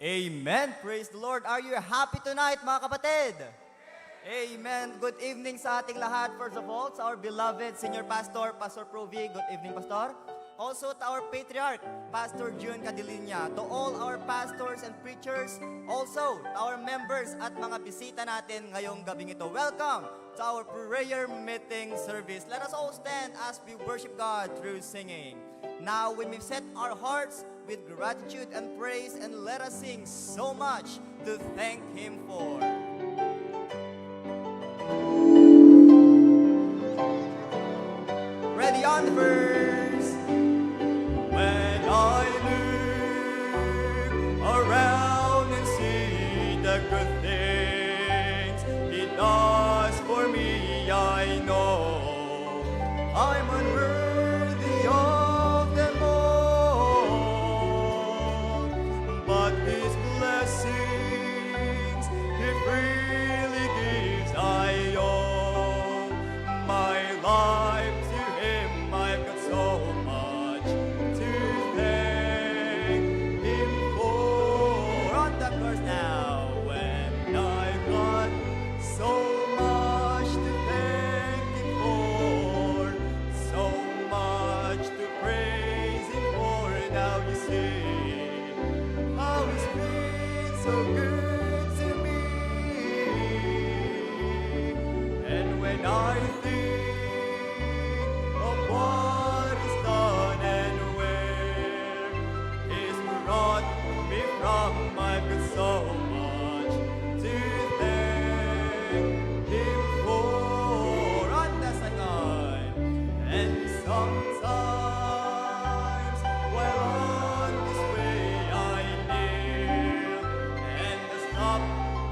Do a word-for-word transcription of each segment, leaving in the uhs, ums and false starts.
Amen. Praise the Lord. Are you happy tonight, mga kapatid? Amen. Good evening sa ating lahat. First of all, sa our beloved Senior Pastor, Pastor Provi. Good evening, Pastor. Also, to our Patriarch, Pastor Jun Cadilinia. To all our pastors and preachers. Also, to our members at mga bisita natin ngayong gabing ito. Welcome to our prayer meeting service. Let us all stand as we worship God through singing. Now, when we set our hearts with gratitude and praise, and let us sing so much to thank Him for. Ready on the verse. When I look around and see the good things He does for me, I know I'm unworthy of them all, but His blessings He freely gives. I owe my life to Him. I've got so much to thank Him for. On the chorus now. When I've got so much to thank Him for, so much to praise Him for. Now you see how He's been so good to me. And when I think of what He's done and where He's brought me from, I've got so much to thank Him for. On the second. And sometimes, while on this way I kneel and I stop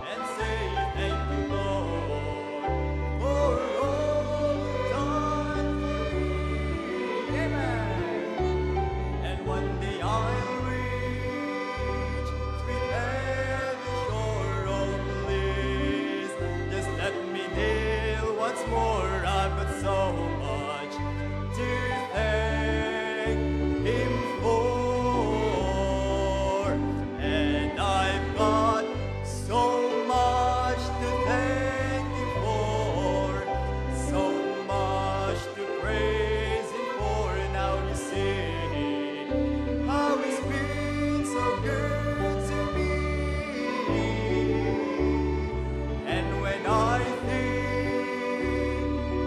and say, "Thank you, Lord, for all you've done for me." Amen. And one day I'll reach sweet heaven's shore. Oh, please, just let me kneel once more. I've got so much to thank Him for. And I've got so much to thank Him for, so much to praise Him for. Now you see how He's been so good to me. And when I think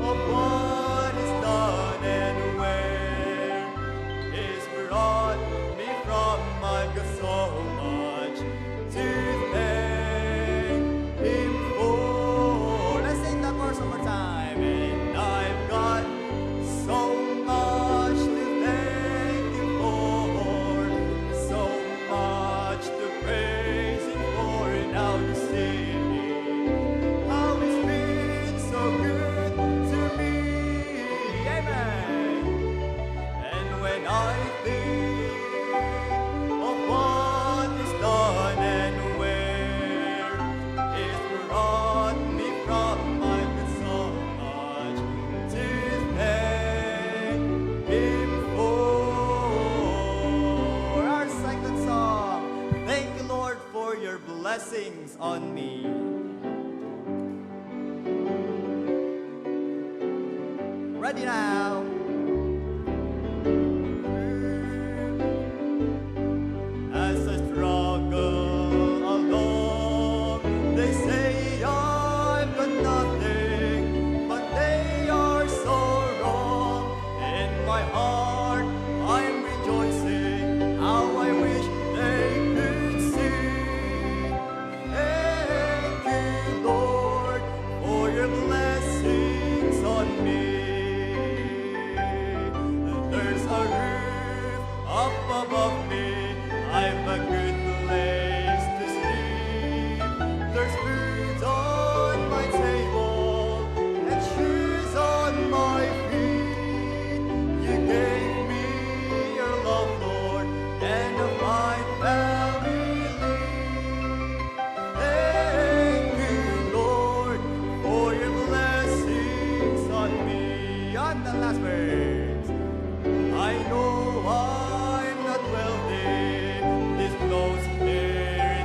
of what He's done and where He's brought me from, I've got so much to thank Him for. Let's sing that verse one more time. And I've got so much to thank Him for, so much to praise Him for. Now you see how He's been so good to me. Amen. And when I think of what He's done and where He's brought me from, I've got so much to thank Him for. Our second song, Thank You, Lord, for Your Blessings on Me. Ready now. As I struggle along, they say I've got nothing, but they are so wrong. In my heart, I'm rejoicing. How I wish they could see. Thank you, Lord, for your blessings on me. There's a roof up above me. I've a good place to sleep. There's food on my table and shoes on my feet. You gave me your love, Lord, and a fine family. Thank you, Lord, for your blessings on me. On the last verse. I know I'm not wealthy. These clothes here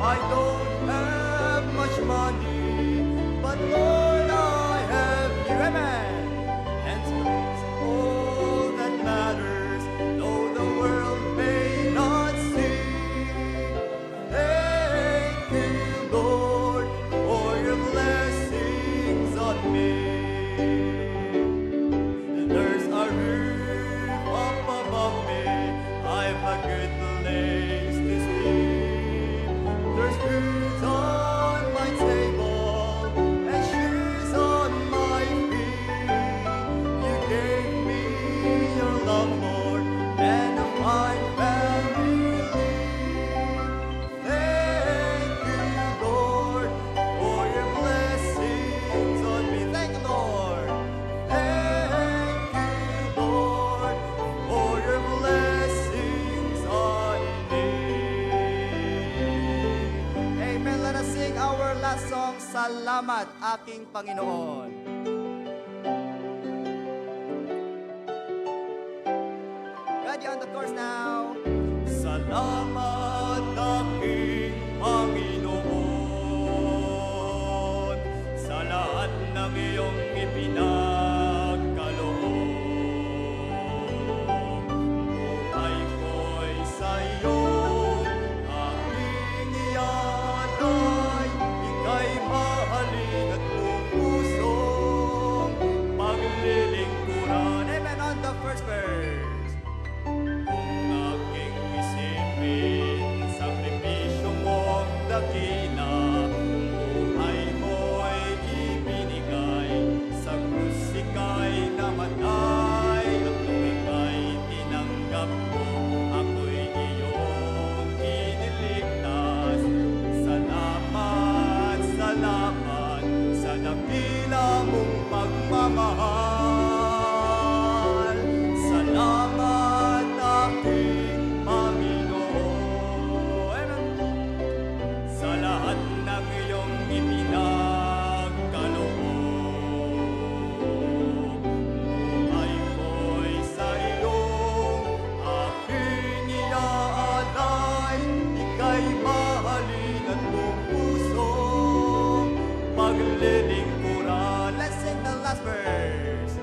I don't have much money, but Lord, I have you. Amen. And that's all that matters, though the world may not see. Thank you, Lord, for your blessings on me. There's a roof up above me. I've a good place to sleep. There's food on my table and shoes on my feet. You gave me your love, Lord, and a fine family. Thank you, Lord, for your blessings on me. Thank you, Lord. Thank you, Lord, for your blessings on me. Amen. Let us sing our last song, Salamat, Aking Panginoon. Ready on the chorus now. Salamat, aking Panginoon, sa lahat ng iyong ipinagkaloob. Buhay ko'y sa iyo, aking ialay, ika'y mahalin at buong pusong paglilingkuran. Amen. On the first verse. Kung aking isipin, sakripisyo mong dakila, buhay mo'y ibinigay, sa krus ika'y namatay, at nung ika'y tinanggap ko, ako'y iyong iniligtas. Salamat, salamat sa dakila mong pagmamahal. Salamat, aking Panginoon, sa lahat ng iyong ipinagkaloob. Buhay ko'y sa iyo, aking iaalay, ika'y mahalin at buong pusong paglilingkuran. Let's sing the last verse.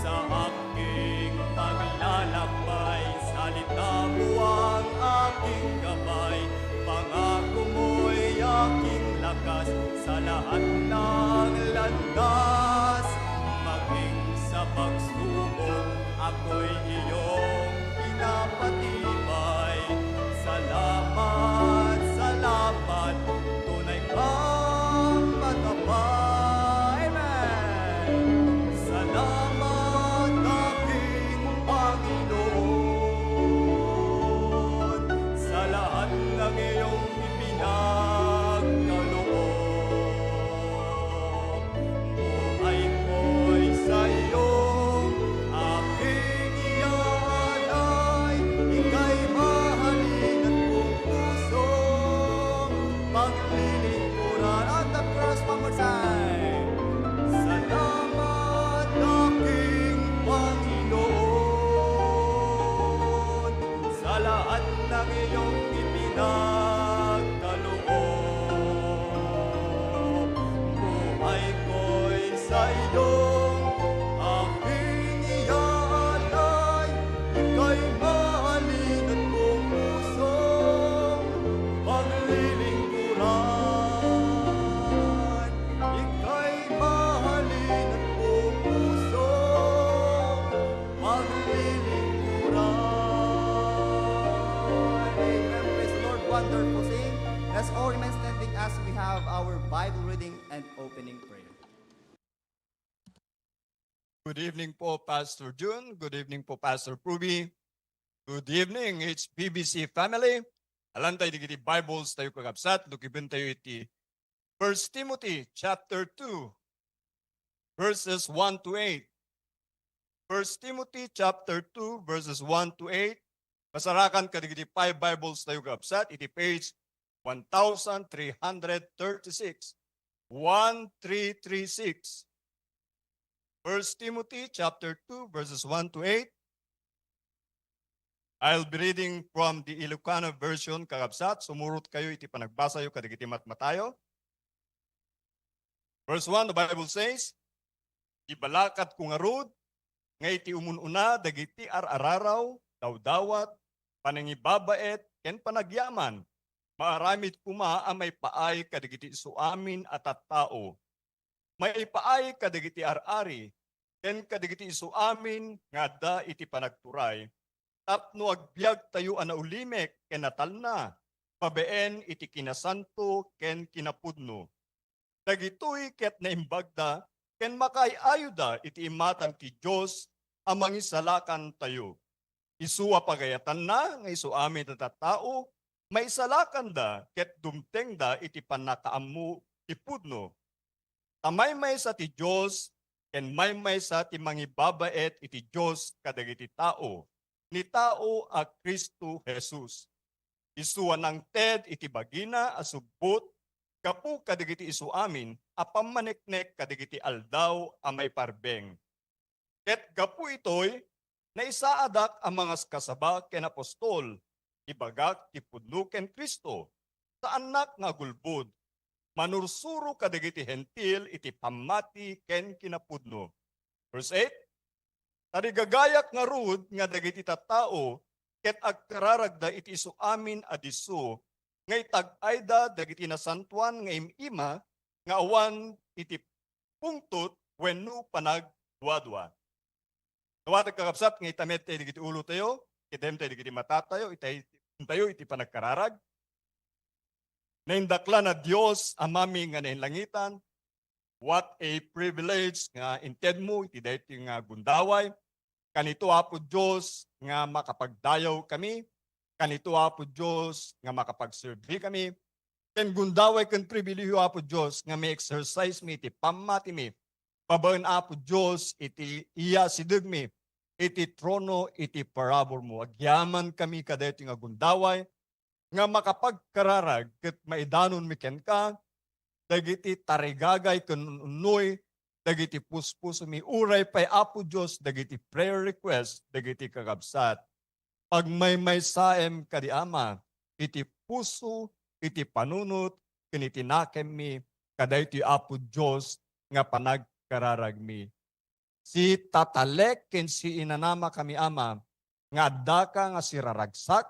Sa aking paglalakbay, salita mo ang aking gabay, pangako mo'y aking lakas, sa lahat ng landas, maging sa pagsubok, ako'y iyong pinapatibay. Salamat, salamat, tunay kang matapat. Amen. Salamat, aking Panginoon, sa lahat ng iyong ipinagkaloob. Buhay ko'y sa iyo, aking iaalay, ika'y mahalin at buong pusong paglilingkuran. On the cross, one more time. Salamat, aking Panginoon, sa lahat ng iyong ipinagkaloob. Buhay ko'y sa iyo, aking iaalay, ika'y mahalin at buong pusong paglilingkuran. Ika'y mahalin at buong pusong paglilingkuran. Amen. Praise the Lord. Wonderful sing. Let's all remain standing as we have our Bible reading and opening prayer. Good evening po, Pastor Jun. Good evening po, Pastor Pruby. Good evening, H B B C family. Alantayo dagiti Bibles tayo, kakabsat, lukibentayo iti First Timothy chapter two, verses one to eight. First Timothy chapter two, verses one to eight. Masarakan kadagiti five Bibles tayo, kakabsat, iti page one thousand three hundred thirty-six. One three three six. First Timothy chapter two, verses one to eight. I'll be reading from the Ilocano version, kakabsat. Sumurot kayo iti panagbasayo kadagiti matmatayo. Verse one, the Bible says, "Ibalakadko ngarud nga iti umun-una dagiti ar-araraw, dawdawat, panangibabaet, ken panagyaman, maaramid koma a maipaay kadagiti isuamin a tattao, maipaay kadagiti ar-ari, ken kadagiti isuamin nga adda iti panagturay, tapno agbiagtayo a naulimek ken natalna, babaen iti kinasanto ken kinapudno." Dagitoy ket naimbagda ken makaay-ayoda iti imatang ti Dios a Mangisalakantayo. Isu a pagayatanna nga isuamin a tattao, maisalakanda ket dumtengda iti pannakaammo ti pudno. Ta maymaysa ti Dios ken maymaysa ti mangibabaet iti Dios kadagiti tao, ni tao a Cristo Jesus. Isu a nangted iti bagina a subbot gapu kadagiti isuamin a pammaneknek kadagiti aldaw a maiparbeng. Ket gapu itoy, naisaadak a mangaskasaba ken apostol, ibagak ti pudno ken Cristo, saannak nga agulbod, manursuro kadagiti Hentil iti pammati ken kinapudno. Verse eight, "Tarigagayak ngarud nga dagiti tattao ket agkararagda iti isuamin a disso nga itag-ayda dagiti nasantoan nga im-ima nga awan iti pungtot wenno panagduadua." Dawatek, kakabsat, nga itamedtayo dagiti ulotayo, itamedtayo dagiti matatayo, itay-, intayo iti panagkararag. Naindaklan a Dios, Amami nga nainlangitan, what a privilege nga intedmo iti daytoy nga gundaway. Kanito, Apo Dios, nga makapagdayaw kami. Kanito, Apo Dios, nga makapagserbi kami. Ken gundaway ken pribilehio, Apo Dios, nga ma-exercise mi iti pammatimi. Babaen, Apo Dios, iti iyasidegmi iti trono iti paraburmo. Agyaman kami kadaytoy nga gundaway nga makapagkararag ket maidanonmi kenka dagiti tarigagay ken un-unnoy dagiti puspusomi. Uray pay, Apo Dios, dagiti prayer request dagiti kakabsat. Pagmaymaysaem kadi, Ama, iti puso, iti panunot, ken iti nakemmi kadaytoy, Apo Dios, nga panagkararagmi. Sitatalek ken siinanamakami, Ama, nga addaka nga siraragsak,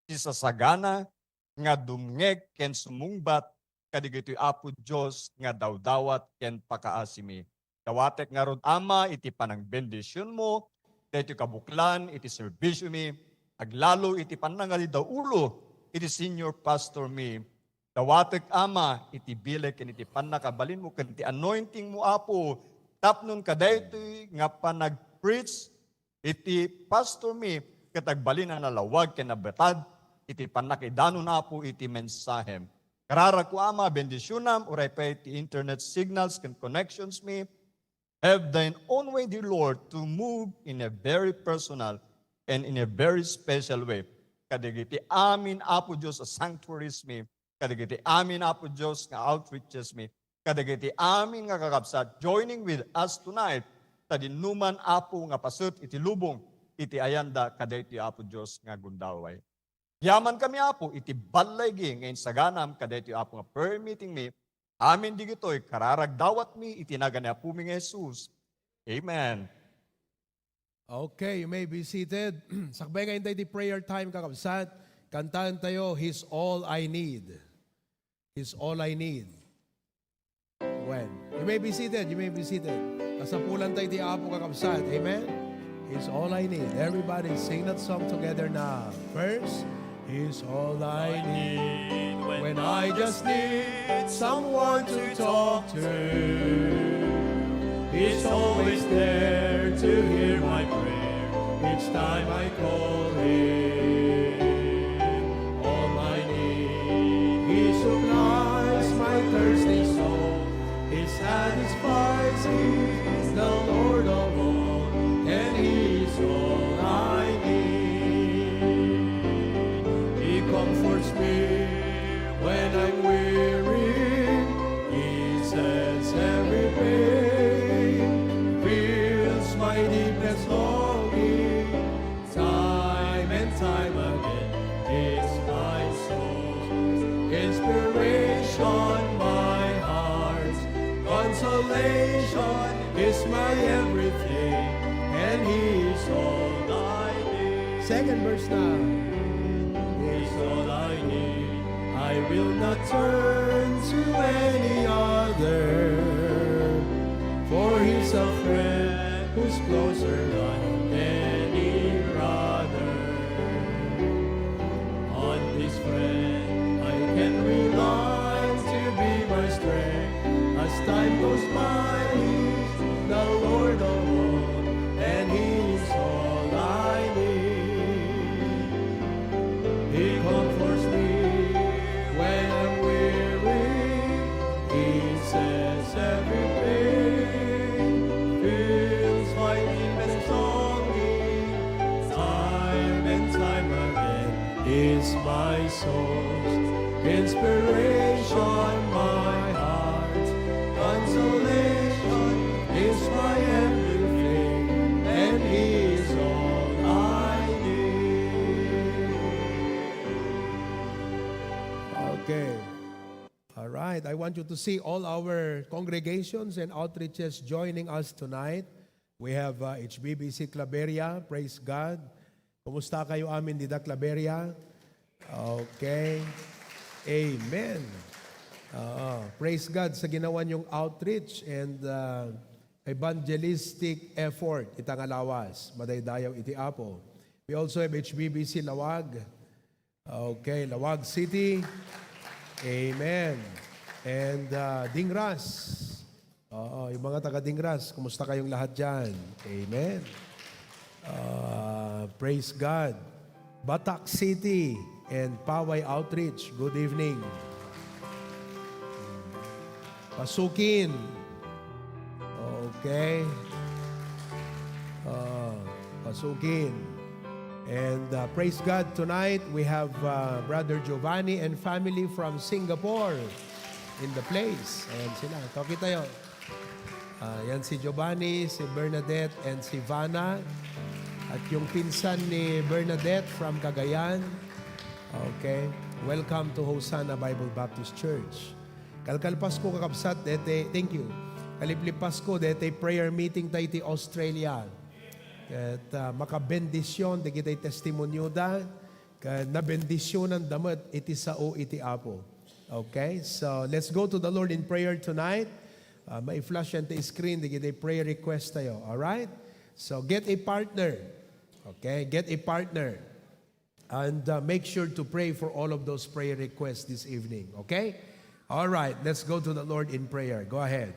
sisasagana, nga dumngeg ken sumungbat kadagitoy, Apo Dios, nga dawdawat ken pakaasimi. Dawatek ngarud, Ama, iti panangbendisionmo daytoy kabuklan iti serbisiomi, aglalo iti pannangalidaulo iti senior pastormi. Dawatek, Ama, iti bileg ken iti pannakabalinmo ken ti anointingmo, Apo, tapnon kadaytoy nga panag-preach iti pastormi ket agbalin a nalawag ken nabatad iti pannakaidanon, Apo, iti mensahem. Kararagko, Ama, bendisionam, uray pay ti internet signals ken connectionsmi. Have thine own way, dear Lord, to move in a very personal and in a very special way kadagiti amin, Apo Dios, a sanctuariesmi, kadagiti amin, Apo Dios, nga outreachesmi, kadagiti amin nga kakabsat joining with us tonight, ta dinnuman, Apo, nga paset iti lubong iti ayanda kadaytoy, Apo Dios, nga gundaway. Yaman kami, Apo, iti ballaygi nga insaganam kadaytoy, Apo, nga prayer meetingmi. Amin digitoy kararagdawatmi iti nagan ni Apomi nga Jesus. Amen. Okay, you may be seated. Sakbay nga intay ti prayer time, kakabsat, kantaentayo, "He's All I Need." "He's All I Need." When? You may be seated, you may be seated. Kasapulan tayo ti Apo, kakabsat. Amen? "He's all I need." Everybody sing that song together now. First, "He's all I need when I just need someone to talk to. He's always there to hear my prayer each time I call him. All I need, he supplies my thirsty soul. He satisfies me, the Lord of all, and he is all I need. He comforts me when I'm weary, eases every pain, fills my deepest longing. Time My everything, and He is all I need. Second verse na. He is all I need. I will not turn to any other, for He's a friend who's closer than any brother. On this friend I can rely to be my strength as time goes by. He's the Lord of all, and He's all I need. He comforts me when I'm weary. He says every pain feels my deepest longing. Time and time again is my source, inspiration, my heart, consolation is my everything, and He is all I need. Okay. All right. I want you to see all our congregations and outreaches joining us tonight. We have uh, H B B C Claveria. Praise God. Kumusta kayo amin dida Claveria? Okay. Amen. Oo. Praise God sa ginawa niyong outreach and uh, evangelistic effort ita nga lawas. Madaydayaw iti Apo. We also have H B B C Laoag. Okay, Laoag City. Amen. And uh, Dingras. Oo, yung mga taga Dingras, kumusta kayong lahat dyan? Amen. Uh, praise God. Batak City and Paway Outreach, good evening. Pasukin. Okay. Uh, Pasukin. And uh, praise God, tonight we have uh, Brother Giovanni and family from Singapore in the place. Ayan sila. Pakita tayo. Ah, yan si Giovanni, si Bernadette, and si Vanna. At yung pinsan ni Bernadette from Cagayan. Okay. Welcome to Hosanna Bible Baptist Church. Kalkalpasko, kakabsat, dete, thank you. Kaliplippasko, dete prayer meeting tayo iti Australia. Ket ah, makabendisyon dagiti testimonioda, ket nabendisyonanda met iti sao iti Apo. Okay? So, let's go to the Lord in prayer tonight. Ah, mai-flash yan ti screen dagiti prayer request tayo. All right? So, get a partner. Okay? Get a partner. And uh, make sure to pray for all of those prayer requests this evening. Okay? All right. Let's go to the Lord in prayer. Go ahead.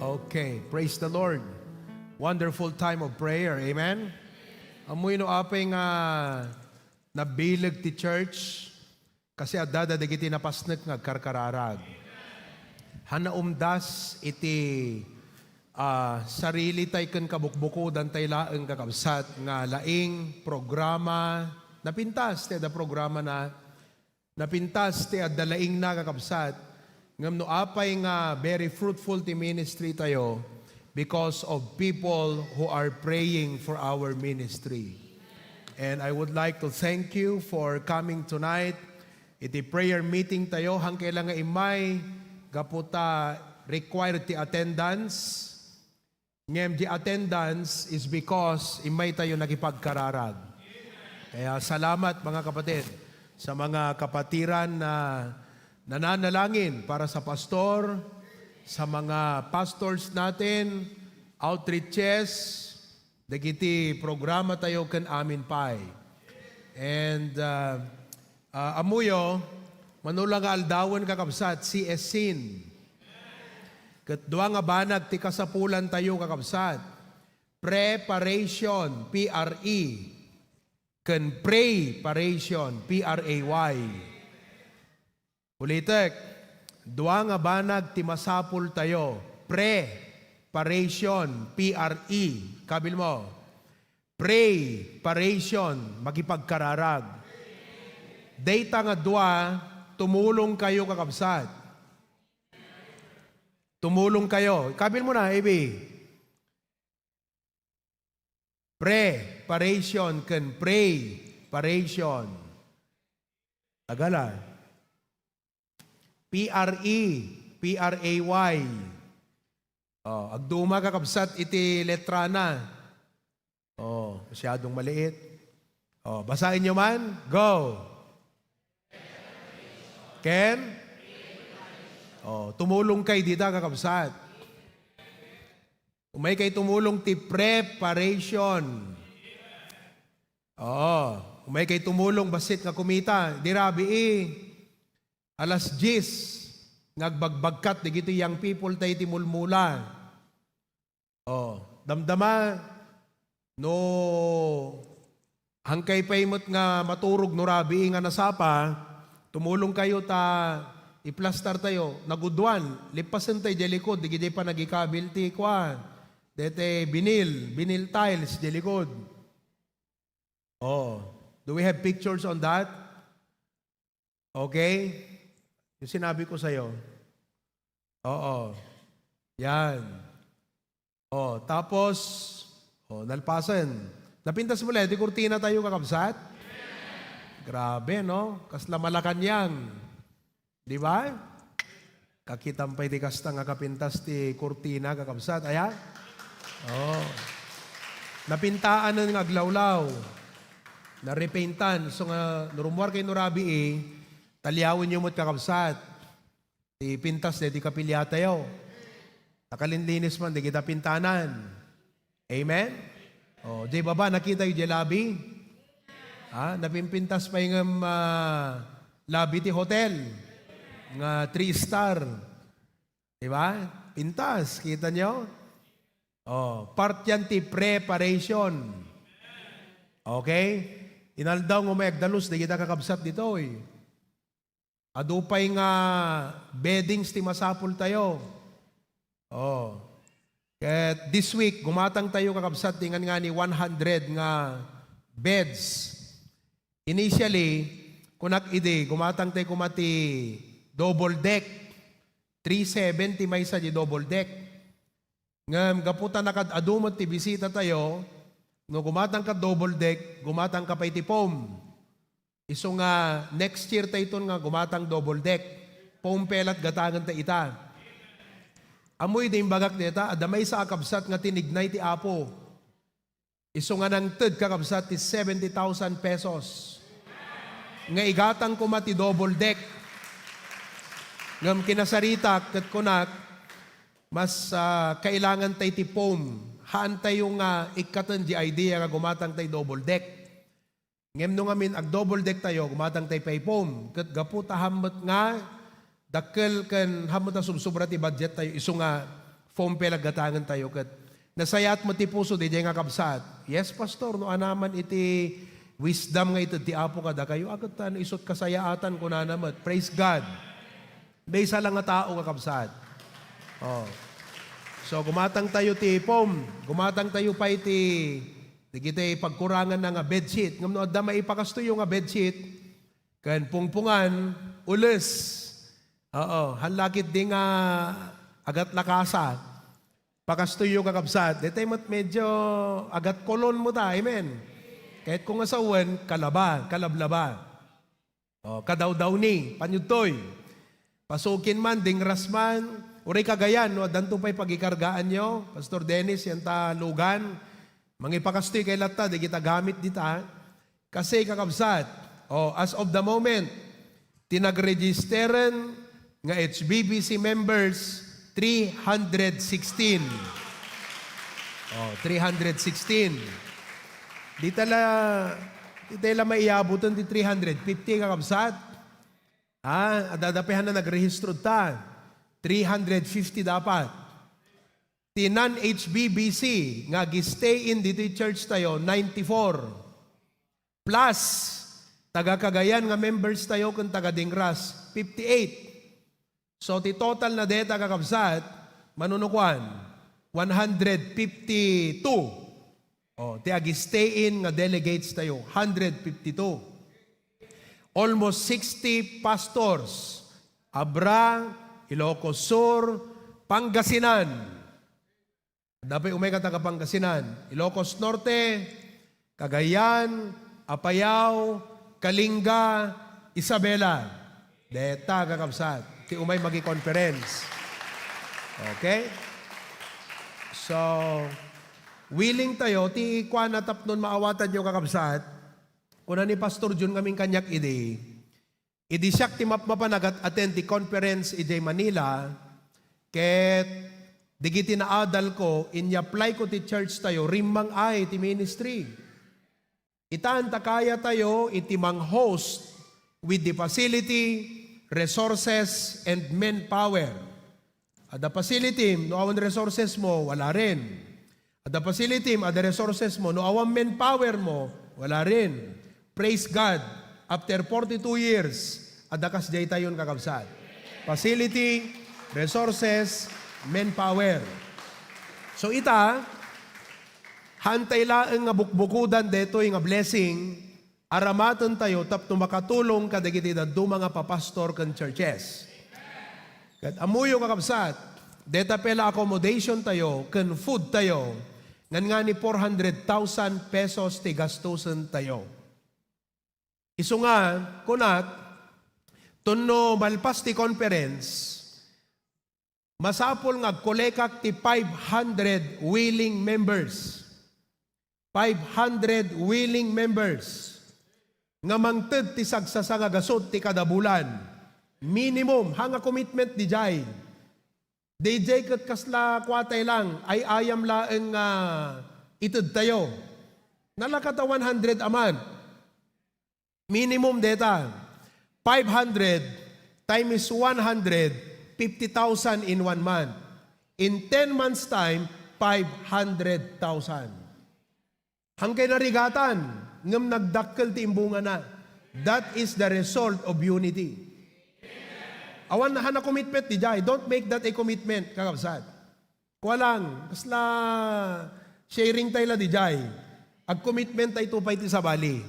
Okay, praise the Lord. Wonderful time of prayer. Amen? Ammoyo no apay nga nabileg ti church, kasi adda dagiti napasnek nga agkarkararag. Haan naumdas iti, ah, sarili tay ken kabukbukodan tay laeng, kakabsat, nga laing programa, napintas ti adda programa na, napintas ti adda laingna, kakabsat, ngem no apay nga very fruitful ti ministry tayo because of people who are praying for our ministry. And I would like to thank you for coming tonight iti prayer meeting tayo. Hangkay la nga immay, gapu ta required ti attendance. Ngem di attendance is because immay tayo nakipagkararag. Kaya salamat, mga kapatid, sa mga kapatiran na nananalangin para sa pastor, sa mga pastors natin, outreaches, dagiti programa tayo ken amin pay. And, ah, ah, ammoyo, mano la nga aldawen, kakabsat, C S sin. Ket dua nga banag ti kasapulan tayo, kakabsat. Preparation, P R E, ken pray paration, P R A Y. Ulitek, dua nga banag ti masapul tayo. Pre, paration, P R E. Kabil mo. Pray, paration, makipagkararag. Dayta nga dua, tumulong kayo, kakabsat. Tumulong kayo. Kabil mo na, A B. Pre, paration, ken pray, paration. Tagala. P R E, P R A Y. Oh, agduma, kakabsat, iti letrana. Oh, masyadong maliit. Oh, basain nyo man. Go. Ken? Oh, tumulong kay dita, kakabsat. Umay kay tumulong ti preparation. Oo. Umay kay tumulong bassit nga kumita. Di rabii, alas dies nga agbagbagkat dagiti young people tayo iti mulmula. Oh, damdama, no, hangkay pay met nga maturog no rabii nga nasapa, tumulong kayo ta iplastar tayo. Naguduan, lipasen tayo di likod, di gidi pa nagikabil ti kuan. Dete vinyl, vinyl tiles di likod. Oh, do we have pictures on that? Okay? Yung sinabi ko sa'yo. Oo. Yan. Oh, tapos, oh, nalpasen. Napintas mo la, di kurtina tayo, kakabsat? Grabe, no? Kasla Malacañang. Di ba? Kakitam pay ti kasta nga kapintas ti kurtina, kakabsat. Aya? Oh. Napintaanen nga aglawlaw. Narepaintan. So nga, no rummuar kayo no rabii, taliawen yo met, kakabsat. Ti pintas daydi kapiliatayo. Nakalinlinis man, di kita pintanan. Amen? Oh, di baba, nakita yung di labi? Ha? Napimpintas pa yung, ah, labi ti hotel. Nga three star. Di ba? Pintas, kita nyo? Oh, part yan ti preparation. Okay? Inaldaw nga may agdalus, di kita kakabsat ditoy. Adu pay nga beddings ti masapul tayo. Oh. Ket this week, gumatang tayo, kakabsat, ti ngan nga ni one hundred nga beds. Initially, kunak idi, gumatang tayo kuma ti double deck. Three seventy maysa di double deck. Ngem gapu ta nakad-adu met ti bisita tayo, no gumatang ka double deck, gumatang ka pay ti foam. Isu nga next year ta iton nga gumatang double deck. Foam pellet gatangen ta ita. Ammoy di imbagak deta, adda maysa a kabsat nga tinignay ti Apo. Isu nga nangted, kakabsat, ti seventy thousand pesos. Nga igatang koma ti double deck. Ngem kinasaritak ket kunak, mas, ah, kailangan tay ti foam. Haan tayo nga ikkaten di idea nga gumatang tay double deck. Ngem no ngamin ag-double deck tayo, gumatang tay pay foam. Ket gapu ta hammet nga dakkel ken hammet a subsobra ti budget tayo, isu nga Foam pay la gatangen tayo ket nasayaat met ti puso, diay nga kabsat. Yes, Pastor, no anaman iti wisdom nga ited ti Apo kadakayo, a, ket ta no isut' kasayaatan, kunana met, praise God. Maysa la nga tao, kakabsat. Oh. So, gumatang tayo ti foam. Gumatang tayo pay ti, dagiti pagkuranganna nga bedsheet. Ngem no adda maipakastoyo nga bedsheet, ken pungpungan, ules. Oo, han la ketdi nga agatlakasa. Pakastoyo, kakabsat. Daytay met medyo agatkulon met ta. Amen. Ket kung nga sawen, kalaba, kalablaba. Oh, kadawdawni, panyudtoy. Pasukin man, dingras man, uray kagayan, no, addanto pay pagikargaanyo, Pastor Dennis, yan ta lugan. Mangipakastoy kay latta, dagita gamit dita. Kasi, kakabsat, oh, as of the moment, ti nagregisteren nga H B B C members, three hundred sixteen. Oh, three hundred sixteen. Dita la, dita la maiyabutan ti three hundred fifty, kakabsat. Ah, adda pay han nagrehistro ta. Three hundred fifty dapat. Ti non-H B B C nga agi-stay-in ditoy church tayo, ninety-four. Plus, taga Cagayan nga members tayo ken taga Dingras, fifty-eight. So, ti total na deta, kakabsat, manunukuan, one hundred fifty-two. Oh, ti agi-stay-in nga delegates tayo, hundred fifty-two. Almost sixty pastors, Abra, Ilocos Sur, Pangasinan. Adda pay umay nga taga Pangasinan, Ilocos Norte, Cagayan, Apayao, Kalinga, Isabela. Deta, kakabsat, ti umay magi-conference. Okay? So, willing tayo, ti kuana tapno maawatanyo, kakabsat, kuna ni Pastor Jun ngamin kaniak idi, idi siak ti mapmapan a gat-attend ti conference idiay Manila, ket dagiti naadalko, inyaplayko ti church tayo, rimmang ay ti ministry. Itan ta kaya tayo iti mang-host with the facility, resources, and manpower. Adda facility, no awan resources mo, wala rin. Adda facility, adda resources mo, no awan manpower mo, wala rin. Praise God, after forty-two years, adda kasdiay tayon, kakabsat. Facility, resources, manpower. So ita, hantay laeng nga bukbukodan detoy nga blessing, aramaten tayo tapno makatulong kadagiti dadduma nga papastor ken churches. Ket ammoyo, kakabsat, deta pay la accommodation tayo ken food tayo, ngan ngani four hundred thousand pesos ti gastusen tayo. Isu nga, kunak, tunno malpas ti conference, masapul nga agkolekak ti five hundred willing members. Five hundred willing members nga mangted ti sagsasanga gasut ti kada bulan. Minimum, ha nga commitment dijay. Dijay ket kasla kuatay lang, ay-ayam laeng nga ited tayo. Nalaka ta one hundred a month. Minimum deta, five hundred times one hundred, fifty thousand in one month. In ten months' time, five hundred thousand. Hangkay narigatan, ngem nagdakkel ti imbungana. That is the result of unity. Awan na, hana commitment dijay. Don't make that a commitment, kakabsat. Kua lang, kasla sharing tayo la dijay. Ag-commitment tayo to pay ti sabali.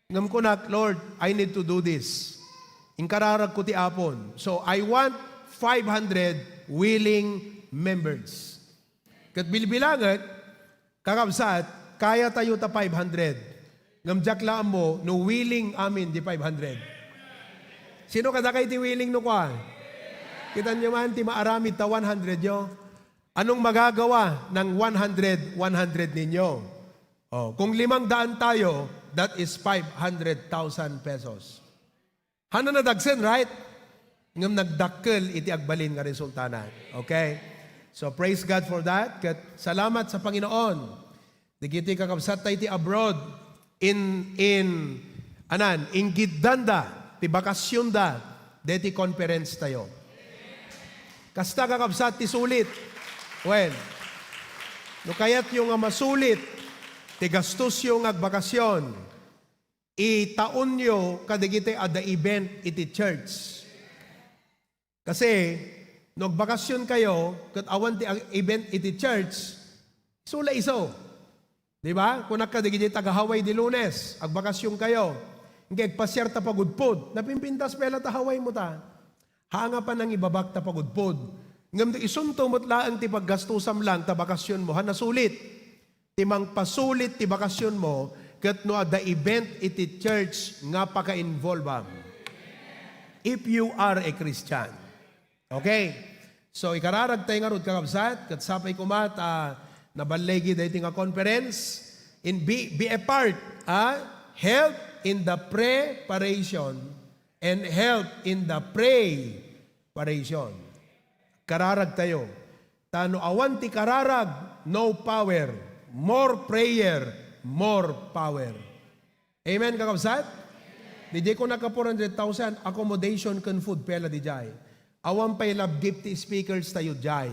Ngem kunak, "Lord, I need to do this." Inkararag ko ti Apon. So, I want five hundred willing members. Ket bilbilangek, kakabsat, kaya tayo ta five hundred. Ngem diak la ammo no willing amin di five hundred. Sino kadakay ti willing no kua? Kitanyo man ti maaramid ta one hundred yo. Anong magagawa ng one hundred, one hundred ninyo? Oh, kung limang daan tayo, that is five hundred thousand pesos. Hana nadagsen, right? Ngem nagdakkel iti agbalin nga resultana. Okay? So, praise God for that. Ket salamat sa Panginoon. Dagiti kakabsat tayo iti abroad, in, in, anan, inggiddanda ti bakasyonda deti conference tayo. Kasta, kakabsat, ti sulit. Well, no kayatyo nga masulit ti gastosyo nga agbakasyon, itaonyo kadagiti adda event iti church. Kasi, no agbakasyon kayo, ket awan ti ag-, event iti church, isu la isu. Di ba? Kunak kadagiti taga-Hawaii di Lunes, agbakasyon kayo. Ngem agpasiar ta pagudpod, napimpintas pay la ta Hawaii mo ta. Haan nga panangibabak ta pagudpod. Ngem no isunto met laeng ti paggastusam lang ta bakasyon mo, haan nasulit. Ti mangpasulit ti bakasyon mo, ket no adda event iti church nga paka-involve-am. If you are a Christian. Okay? So, ikararag tayo ngarud, kakabsat, ket sapay koma ta naballigi daytoy nga conference. In, be, be a part, ah? Help in the preparation and help in the preparation. Kararag tayo. Ta no awan ti kararag, no power. More prayer, more power. Amen, kakabsat? Diay kunaka four hundred thousand, accommodation ken food pay la diay. Awan pay love gift ti speakers tayo diay.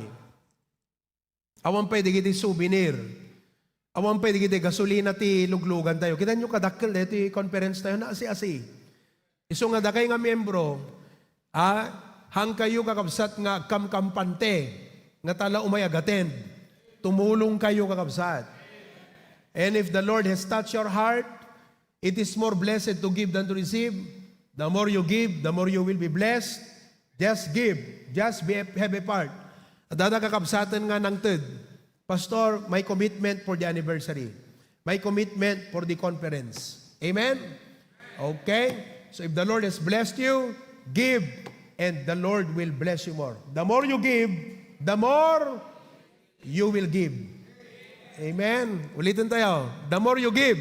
Awan pay dagiti souvenir. Awan pay dagiti gasolina ti luglugan tayo. Kitaenyo kadakkel daytoy conference tayo, naasi-asi. Isu nga dakay nga miyembro, ah, haan kayo, kakabsat, nga agkamkampante, nga ta la umay agattend. Tumulong kayo, kakabsat. And if the Lord has touched your heart, it is more blessed to give than to receive. The more you give, the more you will be blessed. Just give. Just be a, have a part. Adda kakabsaten nga nangted, "Pastor, my commitment for the anniversary. My commitment for the conference." Amen? Okay? So if the Lord has blessed you, give, and the Lord will bless you more. The more you give, the more you will give. Amen? Ulitin tayo. The more you give.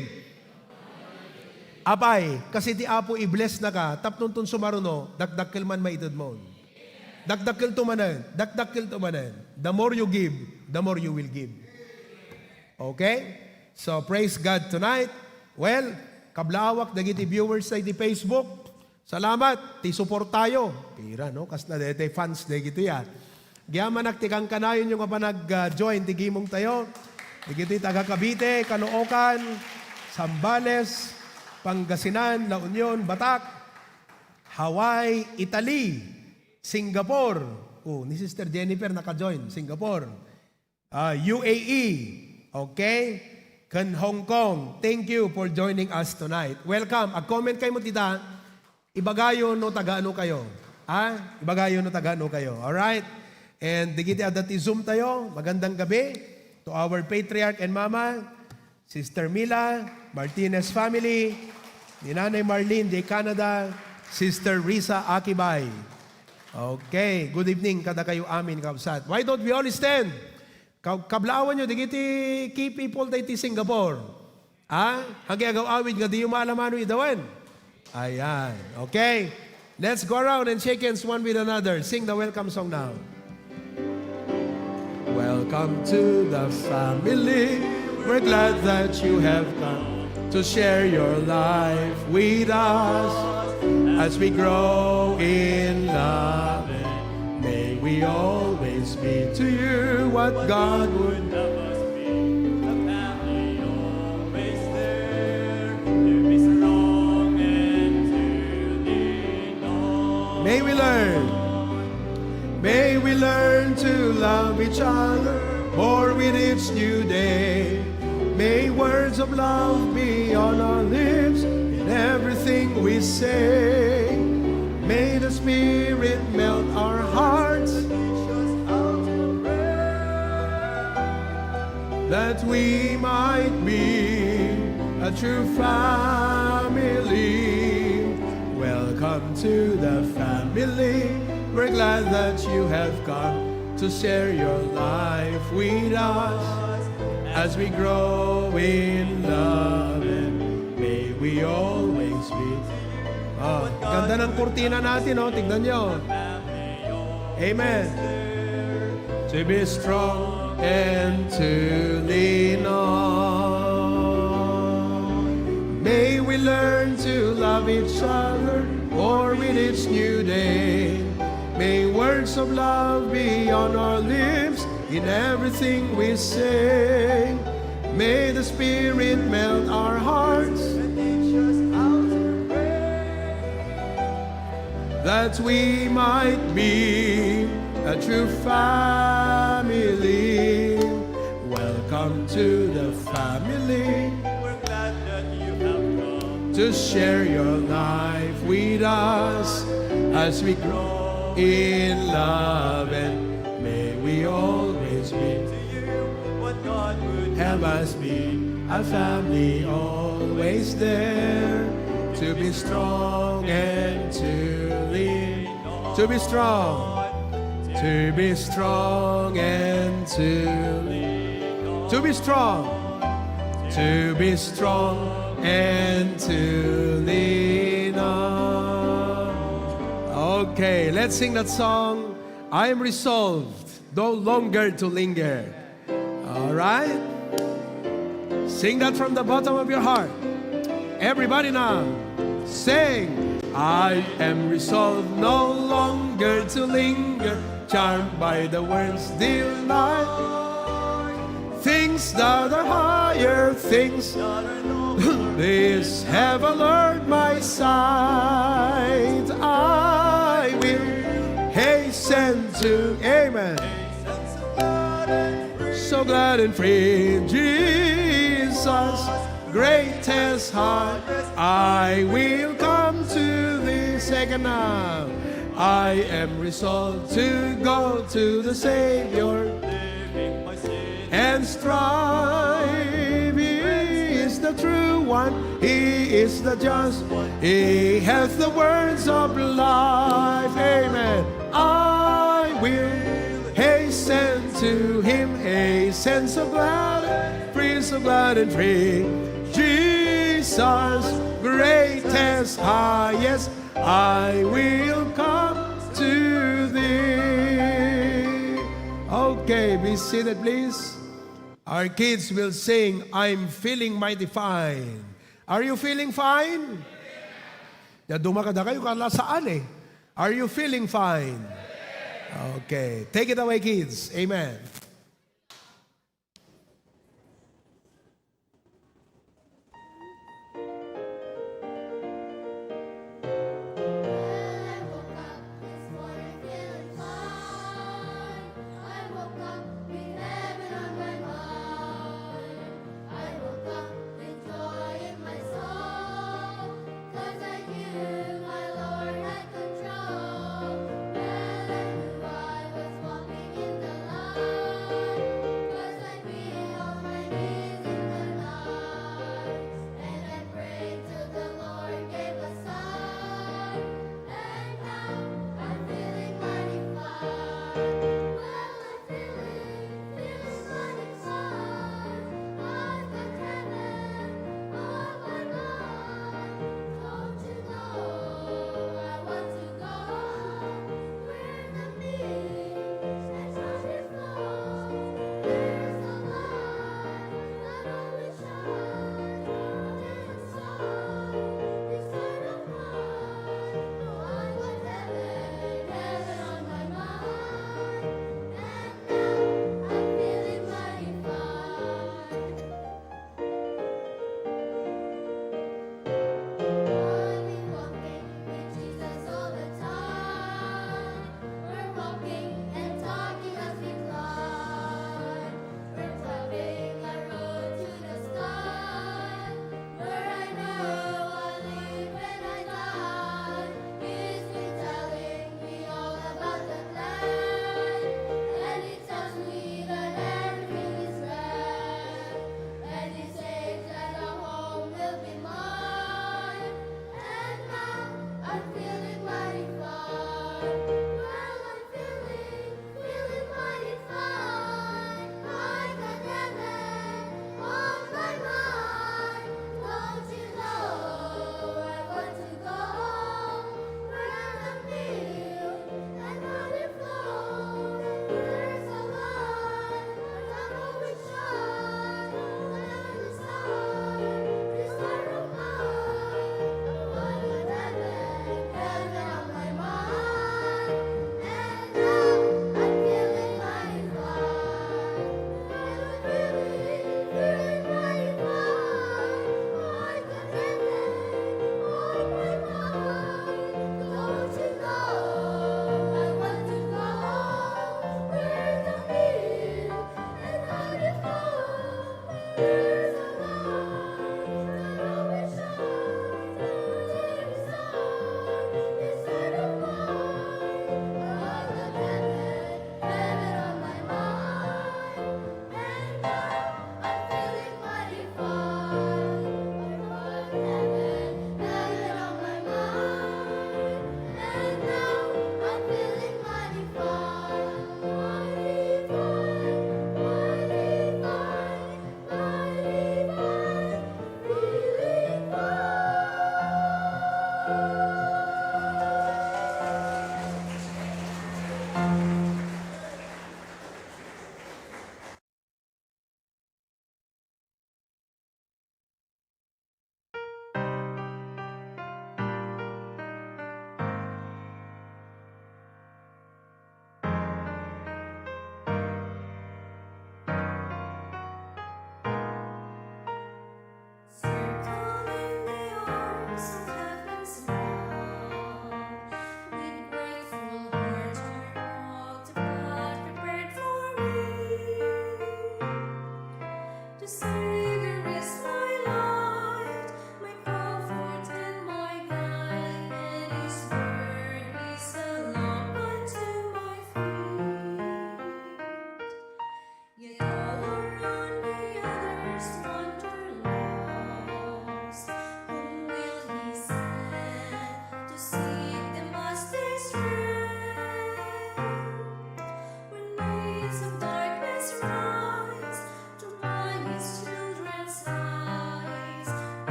Apay, kas iti Apo i-bless na ka, tapno inton sumaruno, dakdakkel man maited mo. Dakdakkel to manen, dakdakkel to manen. The more you give, the more you will give. Okay? So, praise God tonight. Well, kablaawak dagiti viewers dagiti Facebook. Salamat ti suportayo. Pira, no? Kasla daytoy fans dagitoy, ah. Agyamanak ti kankanayonyo nga panag-, ah, join ti gimong tayo. Dagitoy taga Cavite, Caloocan, Zambales, Pangasinan, La Union, Batac, Hawaii, Italy, Singapore. Oh, ni Sister Jennifer naka-join, Singapore. Ah, U A E. Okay? Ken Hong Kong. Thank you for joining us tonight. Welcome. Ag-comment kayo mo dita. Ibagayo no taga-ano kayo. Ha? Ibagayo no taga-ano kayo. Alright? And digiti adda ti Zoom tayo. Magandang gabi to our patriarch and mama. Sister Mila Martinez family, ni Nanay Marlene de Canada, Sister Risa Akibay. Okay, good evening kadakayo amin, kabsat. Why don't we all stand? Ka-, kablaawanyo, digiti key people dagiti Singapore. Ha? Haankayo agaw-awid nga diyo maalamano idawen. Ayan. Okay. Let's go around and shake hands one with another. Sing the welcome song now. Welcome to the family. We're glad that you have come to share your life with us as we grow in love. May we always be to you what God would have us be. A family always there to be strong and to lean on. May we learn. May we learn to love each other more with each new day. May words of love be on our lips in everything we say. May the Spirit melt our hearts that we might be a true family. Welcome to the family. We're glad that you have come to share your life with us as we grow in love, and may we always be. Ah, ganda ng kurtina natin, oh. Tignan nyo. Amen. To be strong and to lean on. May we learn to love each other more with each new day. May words of love be on our lips In everything we say, may the Spirit melt our hearts. That we might be a true family. Welcome to the family. We're glad that you have come to share your life with us as we grow in love, and may we always be to you what God would have us be, a family always there to be strong and to lean. To be strong. To be strong and to lean. To be strong. To be strong and to lean on. Okay, let's sing that song. I am resolved no longer to linger. All right? Sing that from the bottom of your heart. Everybody now, sing. I am resolved no longer to linger, charmed by the world's delight. Things that are higher, things that are noble, this have allured my sight. I will hasten to, amen. So glad and free, Jesus, greatest heart, I will come to thee. Second now, I am resolved to go to the Savior and strive. He is the true one, He is the just one, He has the words of life. Amen. I will hasten to Him, hasten so glad and free, so glad and free. Jesus, greatest, highest, I will come to thee. Okay, be seated, please. Our kids will sing, I'm feeling mighty fine. Are you feeling fine? Ya, dumakada kayo, kala saan eh. Are you feeling fine? Okay. Take it away, kids. Amen.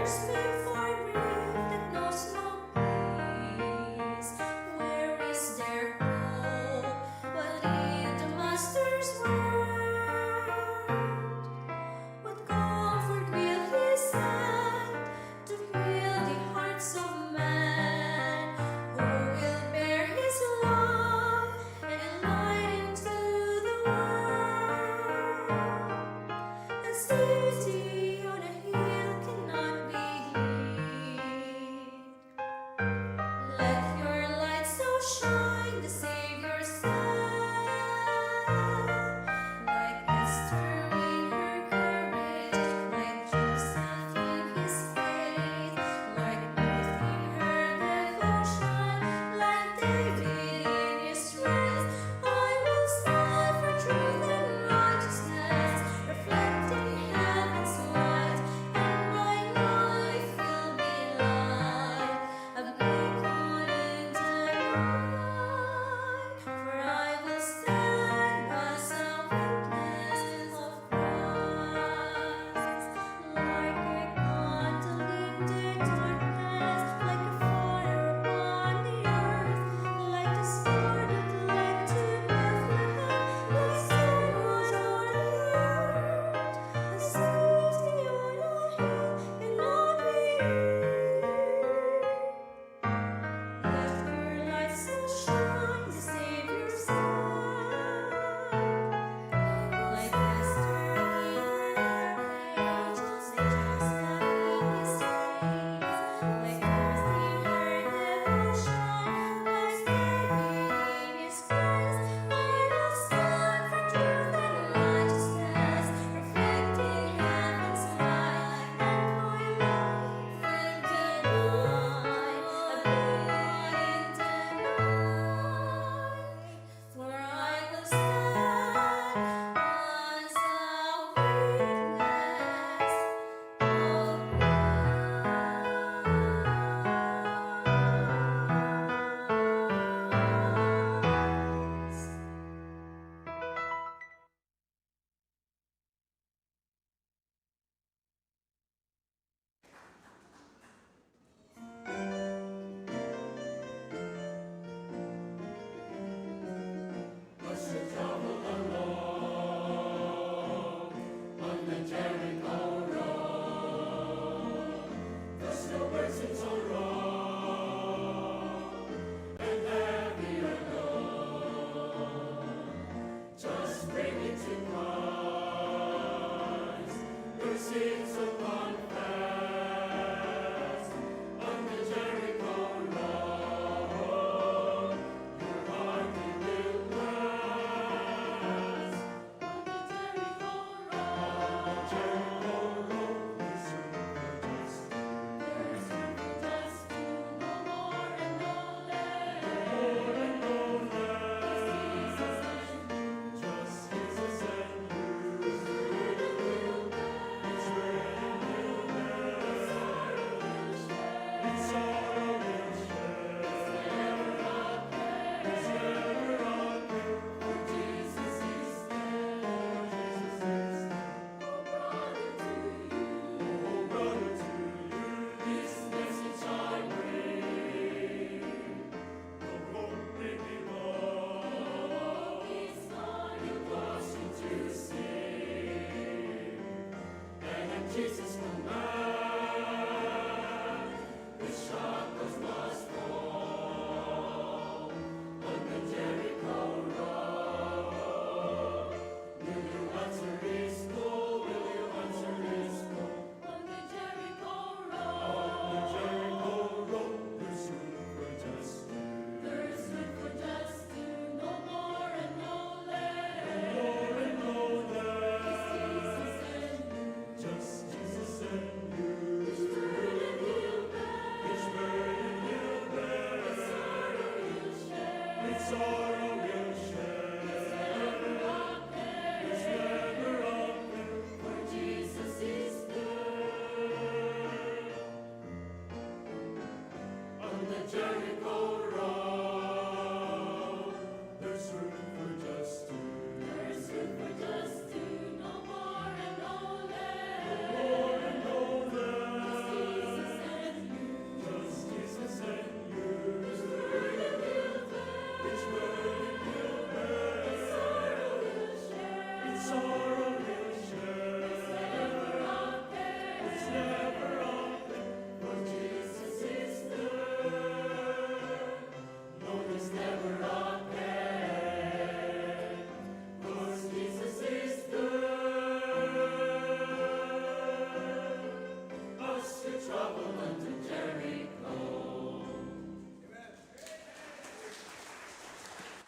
May find grief that knows no peace. Where is their hope but in the Master's word? What comfort will He send to heal the hearts of men who will bear His love and light into the world? A city on a hill cannot be hidden.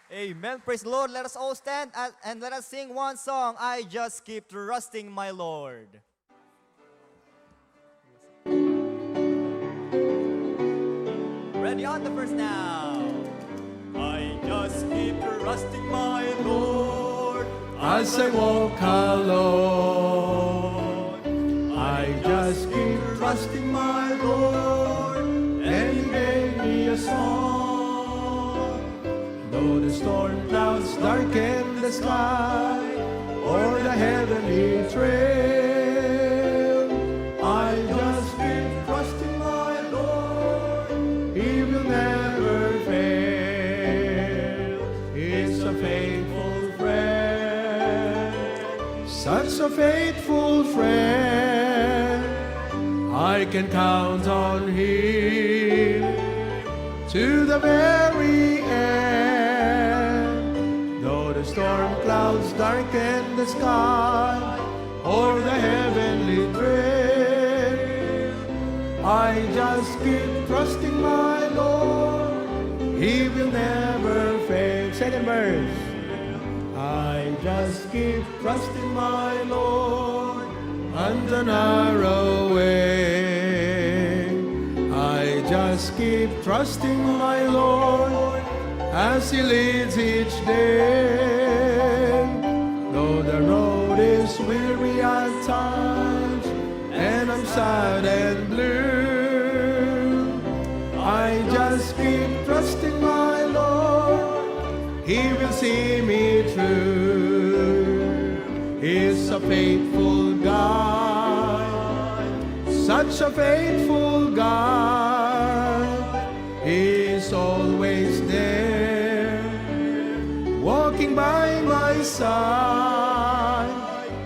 Amen. Praise the Lord. Let us all stand and, and let us sing one song. I just keep trusting my Lord. Ready on the first now. I just keep trusting my Lord as I walk alone. I just keep trusting my Lord, and He made me a song. Though the storm clouds darken the sky, or the heavenly trail, I just keep trusting my Lord. He will never fail. He's a faithful friend, such a faithful friend. I can count on Him to the very end. Though the storm clouds darken the sky, or the heavenly trail, I just keep trusting my Lord. He will never fail. Second verse. I just keep trusting my Lord on the narrow way. I just keep trusting my Lord as He leads each day. Though the road is weary at times and I'm sad and blue, I just keep trusting my Lord. He will see me through. He's a faithful God, such a faithful God. He's always there, walking by my side.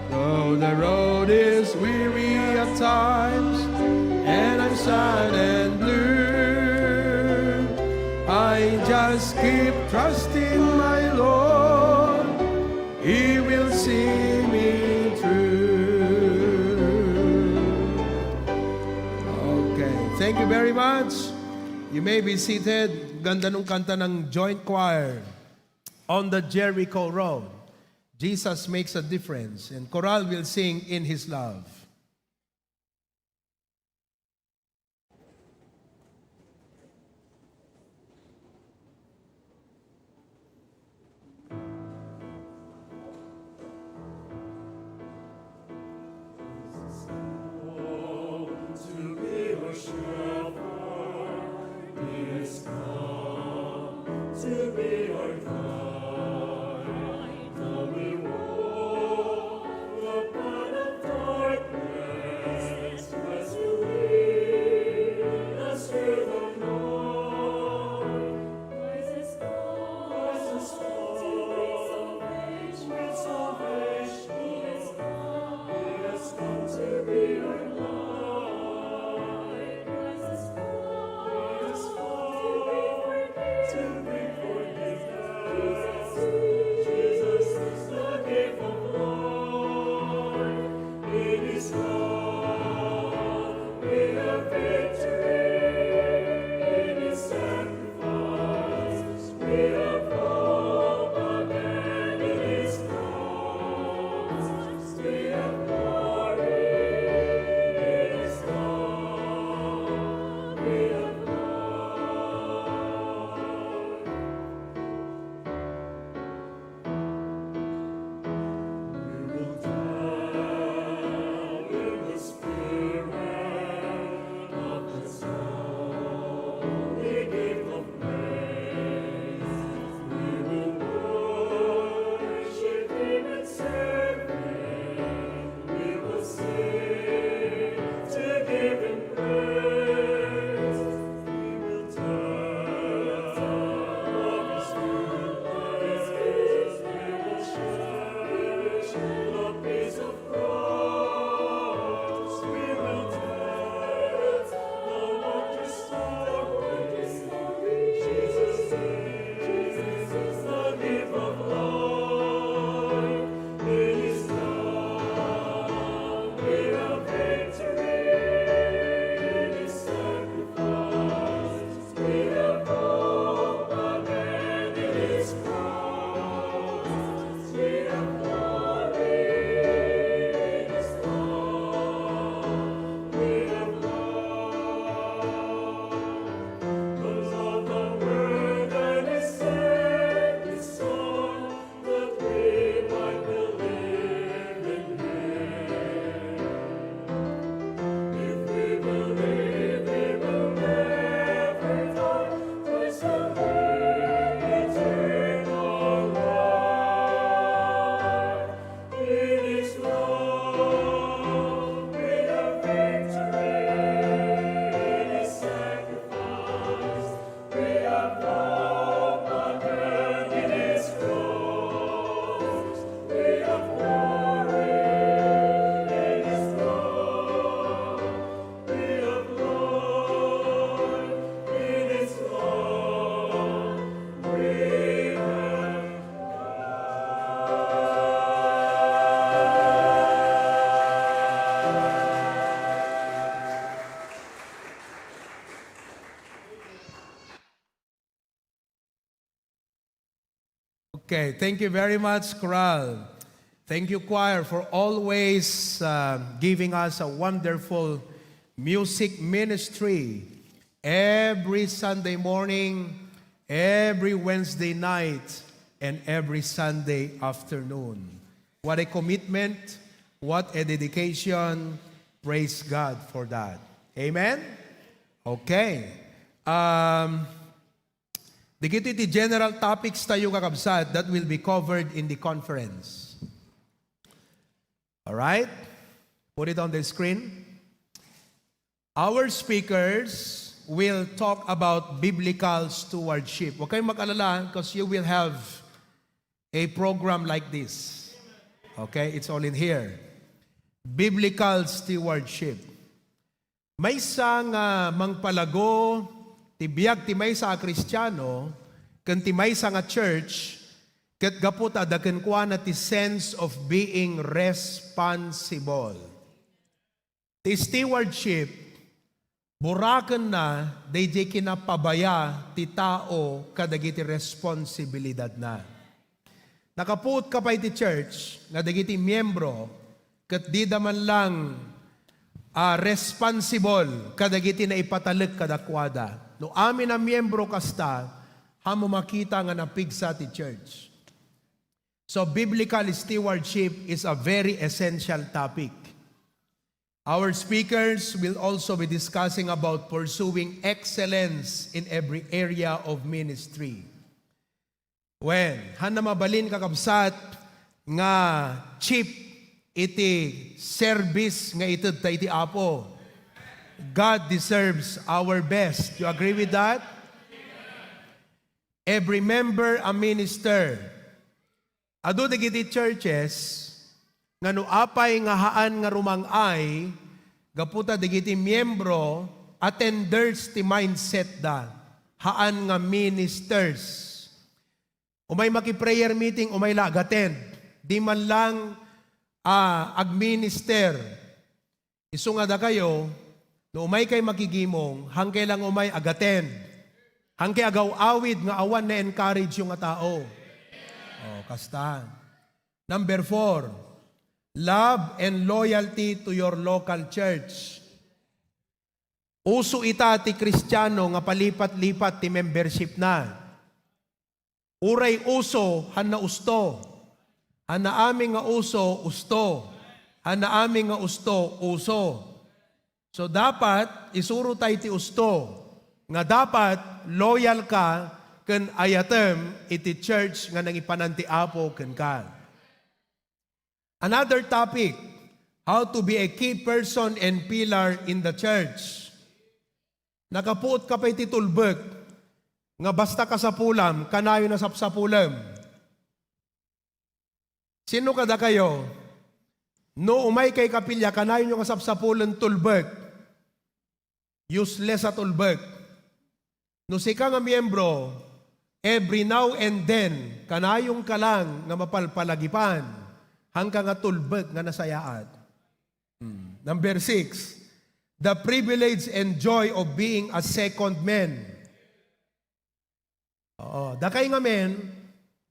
Though the road is weary at times and I'm sad and blue, I just keep trusting my Lord. He will see me through. Okay, thank you very much. You may be seated. Ganda nung kanta ng Joint Choir, On the Jericho Road. Jesus makes a difference, and chorale will sing In His Love. To be our shepherd, He has come to be our guide. Now we walk the path of darkness. Okay, thank you very much, Chorale. Thank you, choir, for always uh, giving us a wonderful music ministry every Sunday morning, every Wednesday night, and every Sunday afternoon. What a commitment, what a dedication. Praise God for that. Amen? Okay. Um, Dagiti ti general topics tayo, kakabsat, that will be covered in the conference. All right? Put it on the screen. Our speakers will talk about biblical stewardship. Huwag kayong mag-alala because you will have a program like this. Okay? It's all in here. Biblical stewardship. Maysa nga mangpalago ti biag ti maysa a Kristiano ken ti maysa nga church, ket gapu ta adda kenkuana ti sense of being responsible. Ti stewardship, burakenna daydiay kinapabaya ti tao kadagiti responsibilidadna. Nakapuotka pay ti church nga dagiti miembro ket dida man lang, ah, responsible kadagiti naipatalek kadakuada. No amin a miembro kasta, haanmo makita nga napigsa ti church. So, biblical stewardship is a very essential topic. Our speakers will also be discussing about pursuing excellence in every area of ministry. Well, haanna mabalin, kakabsat, nga cheap iti service nga itedta iti Apo. God deserves our best. You agree with that? Every member a minister. Adu dagiti churches nga no apay nga haan nga rumang-ay, gapu ta dagiti miembro attenders ti mindset da, haan nga ministers. Umay maki-prayer meeting, umay la ag-attend. Di man lang, ah, agminister. Isu nga dakayo, no umay kay makigimong, hangkay lang umay ag-attend. Hangkay agaw-awid nga awan na-encourage yung nga tao. Oh, kasta. Number four, love and loyalty to your local church. Uso ita ti Kristiano nga palipat-lipat ti membership na. Uray uso, haanna usto. Haanna amin nga uso, usto. Haanna amin nga usto, uso. So, dapat isuro tayo ti usto nga dapat loyal ka ken ayatem iti church nga nangipanan ti Apo kenka. Another topic, how to be a key person and pillar in the church. Nakapuot ka pay ti tulbek nga basta kasapulam, kanayon a sapsapulem. Sino kadakayo? No umay kay kapilya, kanayon nga sapsapulen tulbek. Useless a tulbek. No sika nga miyembro, every now and then, kanayon ka lang nga mapalpalagipan, hangka nga tulbek nga nasayaat. Hmm. Number six, the privilege and joy of being a second man. Oo, dakay ngamin,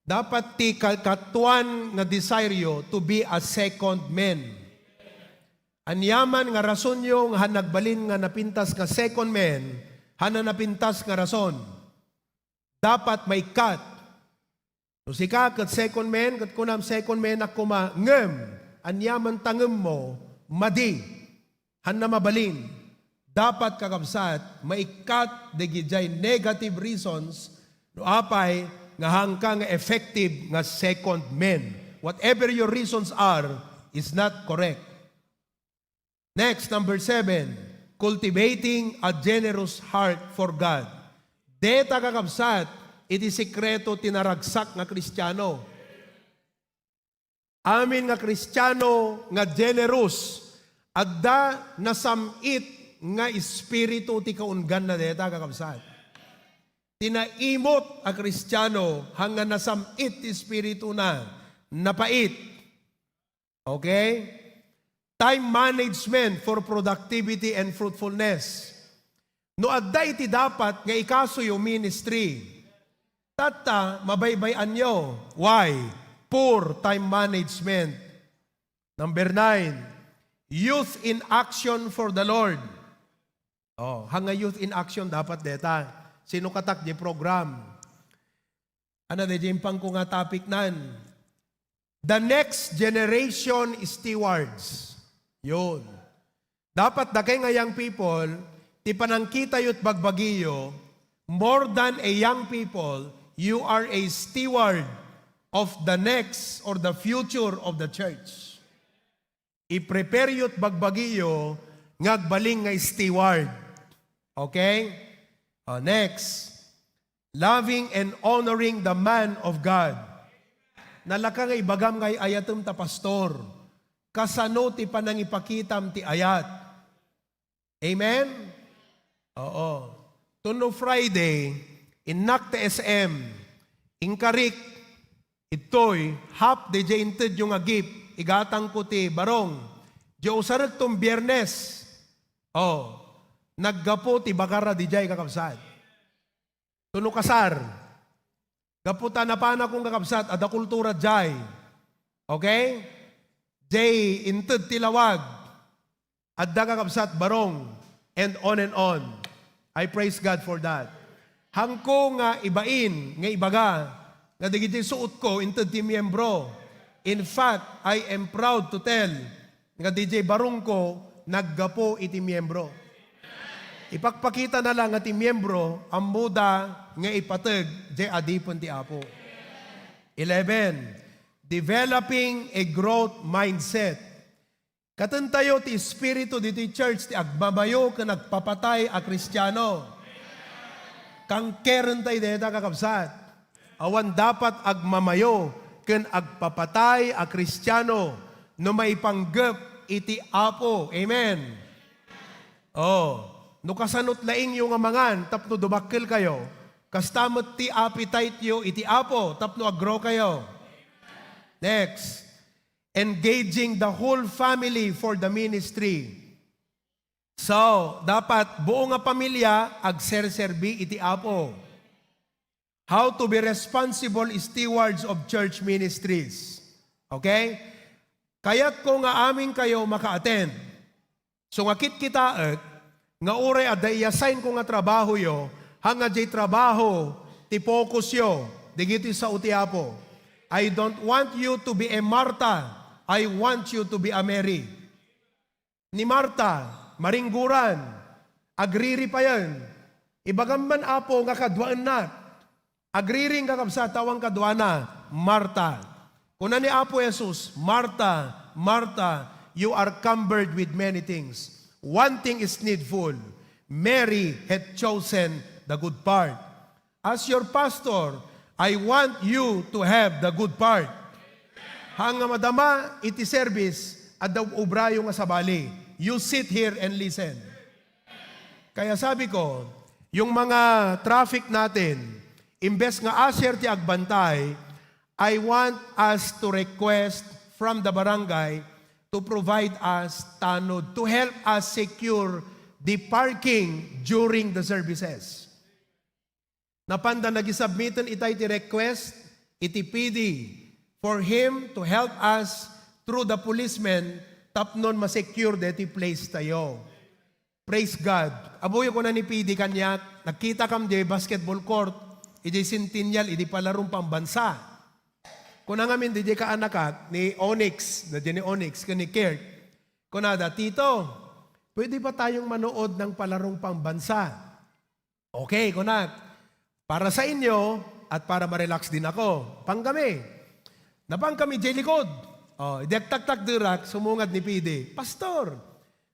dapat ti ka-, katuan nga desire yo to be a second man. Aniaman nga rason yo nga han nagbalin nga napintas nga second man, han na napintas nga rason. Dapat maikkat. No sika ket second man, ket kunam, "Second man ak koma," ngem aniaman tangem mo, madi. Hanna mabalin. Dapat, kakabsat, maikkat dagijay negative reasons no apay nga hangka nga effective nga second man. Whatever your reasons are, is not correct. Next, number seven, cultivating a generous heart for God. Deta, kakabsat, iti sekreto ti naragsak nga Kristiano. Amin nga Kristiano nga generous, adda nasam-it nga espiritu ti kaungganna deta, kakabsat. Ti naimot a Kristiano, hanga nasam-it ti espirituna, napait. Okay? Time management for productivity and fruitfulness. No adda iti dapat nga ikasoyo ministry, Tatta, mabaybay-anyo. Why? Poor time management. Number nine, youth in action for the Lord. Oh, hanga youth in action dapat deta. Sinukatak di program. Ano, di impangko nga topic nan? The next generation stewards. Yun. Dapat dakay nga young people, ti panangkitayo 't bagbagiyo, more than a young people, you are a steward of the next or the future of the church. I-prepare yo't bagbagiyo nga agbalin nga steward. Okay? Oh, next. Loving and honoring the man of God. Nalaka nga ibagam nga ay-ayatem ta pastor. Kasano ti panangipakitam ti ayat? Amen? Oo. Tuno Friday, innak ta S M, inkarik, ittoy, half D J inted yung agip, igatang ko ti barong. Di usarek tong Biyernes. Oh, naggapu ti bakara di jay kakabsat. Tuno kasar. Gapu ta napanak kong kakabsat, adda kultura jay. Okay? Jay, inted ti lawag. Adda kakabsat barong, and on and on. I praise God for that. Hangko nga ibain, nga ibaga, nga digiti suot ko, inted ti miyembro. In fact, I am proud to tell, nga dijay barong ko, naggapu iti miyembro. Ipakpakita na lang nga ti miyembro, ammoda nga ipateg, jay adipen ti Apo. Eleven, developing a growth mindset. Katentayo ti espiritu ditoy church ti agmamayo ken agpapatay a Kristiano. Kangkerentayo dayta, kakabsat. Awan dapat agmamayo ken agpapatay a Kristiano no maipanggep iti Apo. Amen. Oh, no kasanot laingyo nga mangan tapno dumakkelkayo, kasta met ti appetite-yo iti Apo tapno aggrow kayo. Next, engaging the whole family for the ministry. So, dapat buo nga pamilya agserserbi iti Apo. How to be responsible stewards of church ministries. Okay? Kayatko nga aminkayo maka-attend. So, nga kitkitaek, nga uray adda i-assign ko nga trabahoyo, hanga jay trabaho ti focusyo, digiti sao ti Apo. I don't want you to be a Martha. I want you to be a Mary. Ni Marta, maringguran, agriri payen. Ibagam man, Apo, nga kaduaennak. Agriri nga kabsat, awan kaduana, Marta. Kuna ni Apo Jesus, "Marta, Marta, you are cumbered with many things. One thing is needful. Mary hath chosen the good part." As your pastor, I want you to have the good part. Hanga madama iti service, adda ubrayo nga sabali. You sit here and listen. Kaya sabi ko, yung mga traffic natin, imbes nga usher ti agbantay, I want us to request from the barangay to provide us tanod, to help us secure the parking during the services. Napanda nagisubmiten itay ti request iti P D for him to help us through the policemen tapnon ma-secure deti place tayo. Praise God. Abuyo, kuna ni P D kaniak, "Nagkitakam di basketball court, idiay Centennial, idi palarum pambansa." Kuna ngamin di kaanakak ni Onyx, na di ni Onyx, ken ni Kurt. Kunada, "Tito, pwede ba tayong manood ng palarong pambansa?" "Okay," kunak, "para sa inyo at para ma-relax din ako." Pangkami. Napangkami jay likod. Oh, idi agtaktakderak, sumungad ni P D, "Pastor!"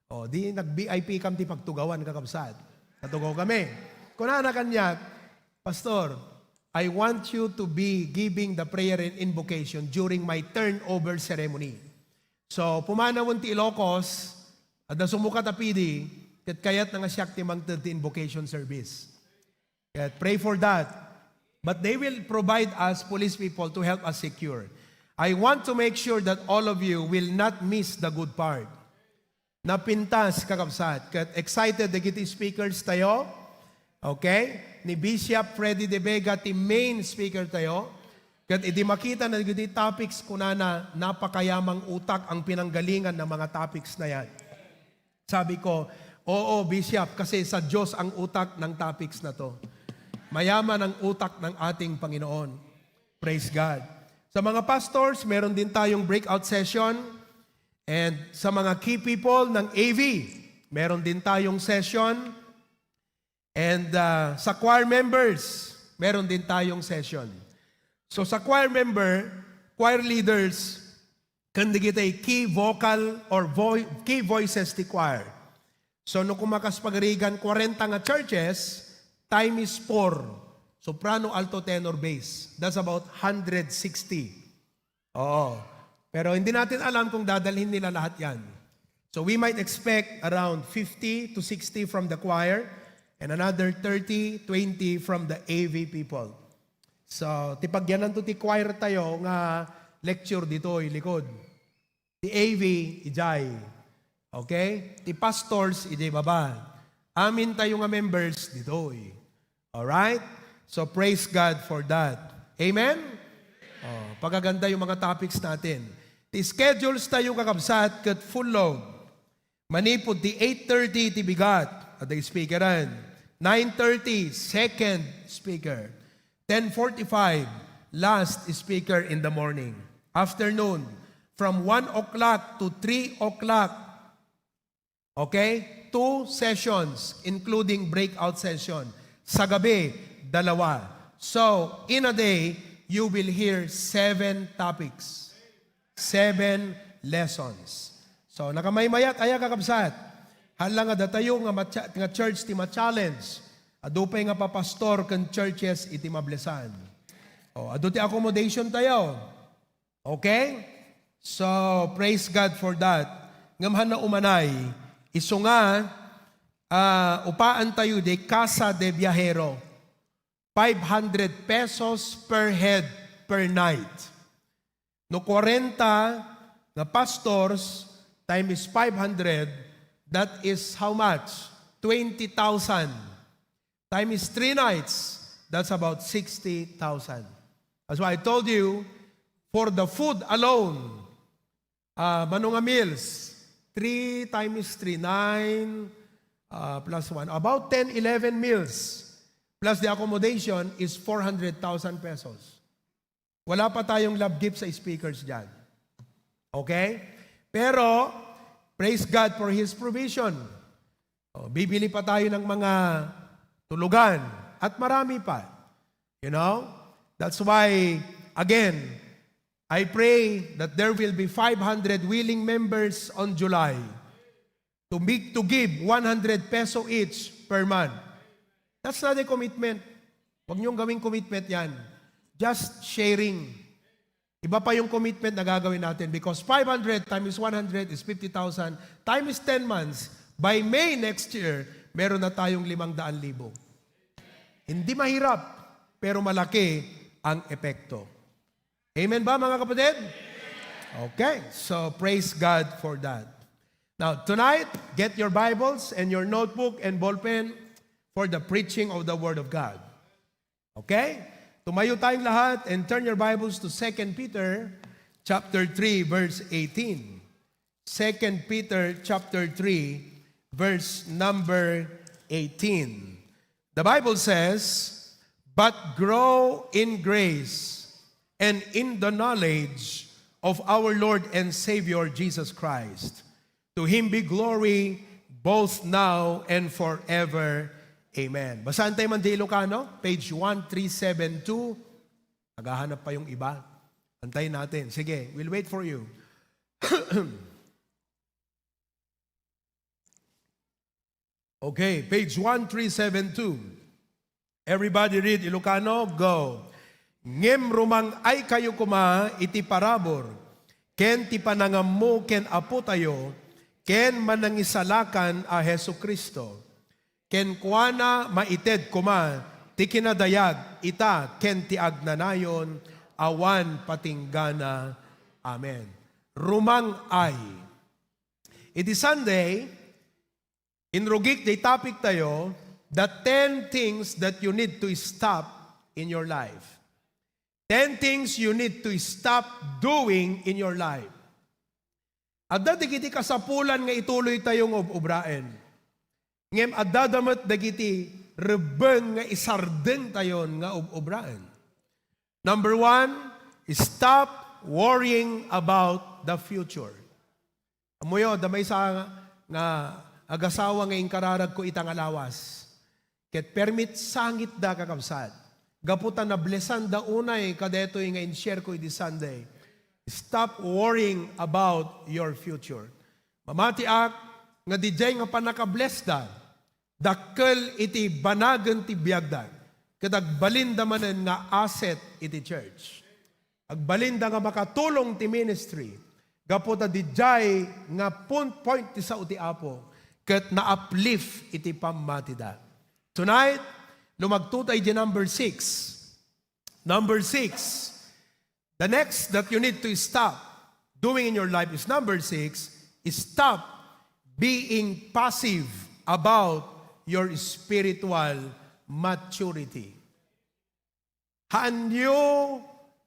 Oh, di nag-V I P kam ti pagtugawan, kakabsat. Natugaw kami. Kunana kaniak, "Pastor, I want you to be giving the prayer and invocation during my turnover ceremony." So, pumanawen ti Ilocos, adda sumukat a P D, ket kayatna nga siak ti mangted ti invocation service. Ket pray for that. But they will provide us police people to help us secure. I want to make sure that all of you will not miss the good part. Napintas, kakabsat, ket excited dagiti speakers tayo. Okay? ni Bishop Freddy De Vega ti main speaker tayo. Ket idi makita na dagiti topics, kunana, "Napakayamang utak ang pinanggalingan ng mga topics na yan." Sabi ko, "Oo, Bishop, kasi sa Diyos ang utak ng topics na 'to. Mayaman ang utak ng ating Panginoon." Praise God. Sa mga pastors, meron din tayong breakout session. And sa mga key people ng A V, meron din tayong session. And, ah, sa choir members, meron din tayong session. So, sa choir member, choir leaders, ken dagiti key vocal or voi-, key voices ti choir. So, no kumakas pagarigan kwarenta nga churches, time is four. Soprano, alto, tenor, bass. That's about hundred sixty. Oo. Pero hindi natin alam kung dadalhin nila lahat yan. So we might expect around fifty to sixty from the choir and another thirty, twenty from the A V people. So, ti pagyanan to ti choir tayo nga lecture ditoy likod. Ti A V, ijay. Okay? Ti pastors, ijay baba. Amin tayo nga members ditoy. Alright? So, praise God for that. Amen? Oh, pagaganda yung mga topics natin. Ti schedules tayo, kakabsat, ket full load. Manipud ti eight thirty ti bigat, adda speakeran. Nine thirty, second speaker. Ten forty-five, last speaker in the morning. Afternoon, from one o'clock to three o'clock, okay? Two sessions, including breakout session. Sa gabi, dalawa. So, in a day, you will hear seven topics. Seven lessons. So, nakamaymayat aya, kakabsat? Hala nga datayo nga matcha-, nga church ti ma-challenge. Adu pay nga papastor ken churches iti mablesan. O, adu ti accommodation tayo. Okay? So, praise God for that. Ngem hanna umanay, isu nga, ah, upaan tayo di Casa de Viajero. Five hundred pesos per head per night. No kwarenta nga pastors times five hundred, that is how much? Twenty thousand. Times three nights, that's about sixty thousand. That's why I told you, for the food alone, ah, mano nga meals, three times three, nine, ah, plus one, about ten, eleven meals, plus the accommodation is four hundred thousand pesos. Wala pa tayong love gift sa speakers dyan. Okay? Pero, praise God for His provision. O, bibili pa tayo ng mga tulugan at marami pa. You know? That's why, again, I pray that there will be five hundred willing members on July to make, to give one hundred peso each per month. That's not a commitment. Huwag niyong gawing commitment yan. Just sharing. Iba pa yung commitment na gagawin natin because five hundred times one hundred is fifty thousand times ten months. By May next year, meron na tayong limang daan libo. Hindi mahirap, pero malaki ang epekto. Amen ba, mga kapatid? Okay, so praise God for that. Now, tonight, get your Bibles and your notebook and ballpen for the preaching of the Word of God. Okay? Tumayo tayong lahat and turn your Bibles to Second Peter chapter three, verse eighteen. Second Peter chapter three, verse number eighteen. The Bible says, "But grow in grace and in the knowledge of our Lord and Savior Jesus Christ. To Him be glory both now and forever. Amen." Basahan tayo man di Ilocano, page one three seven two. Naghahanap pa yung iba. Antayin natin. Sige, we'll wait for you. Okay, page one three seven two. Everybody read Ilocano, go. Ngem rumang-ay kayo koma iti parabur, ken ti panangammo ken Apo tayo, ken Manangisalakan a Jesu-Cristo. Kenkuana maited koma ti kinadayag ita ken ti agnanayon awan patinggana. Amen. Rumang-ay. Iti Sunday, inrugik ti topic tayo, The ten things that you need to stop in your life. Ten things you need to stop doing in your life. Adda dagiti kasapulan nga ituloy tayo nga ub-ubraen. Ngem adda da met dagiti rebbeng nga isardeng tayon nga ub-ubraen. Number one, stop worrying about the future. Ammoyo, adda maysa nga, nga agasawa nga inkararagko ita nga lawas. Ket permi ti sangitda, kakabsat. Gapu ta nablesanda unay kadaytoy nga in-share ko idi Sunday. Stop worrying about your future. Mamatiak nga didiay nga pannakablesda, dakkel iti banagen ti biagda, ket agbalinda manen nga asset iti church. Agbalinda nga makatulong ti ministry, gapu ta didiay nga pon-, point ti sao ti Apo, ket na-uplift iti pammatida. Tonight, lumagto tayo di number six. Number six, the next that you need to stop doing in your life is number six, stop being passive about your spiritual maturity. Haanyo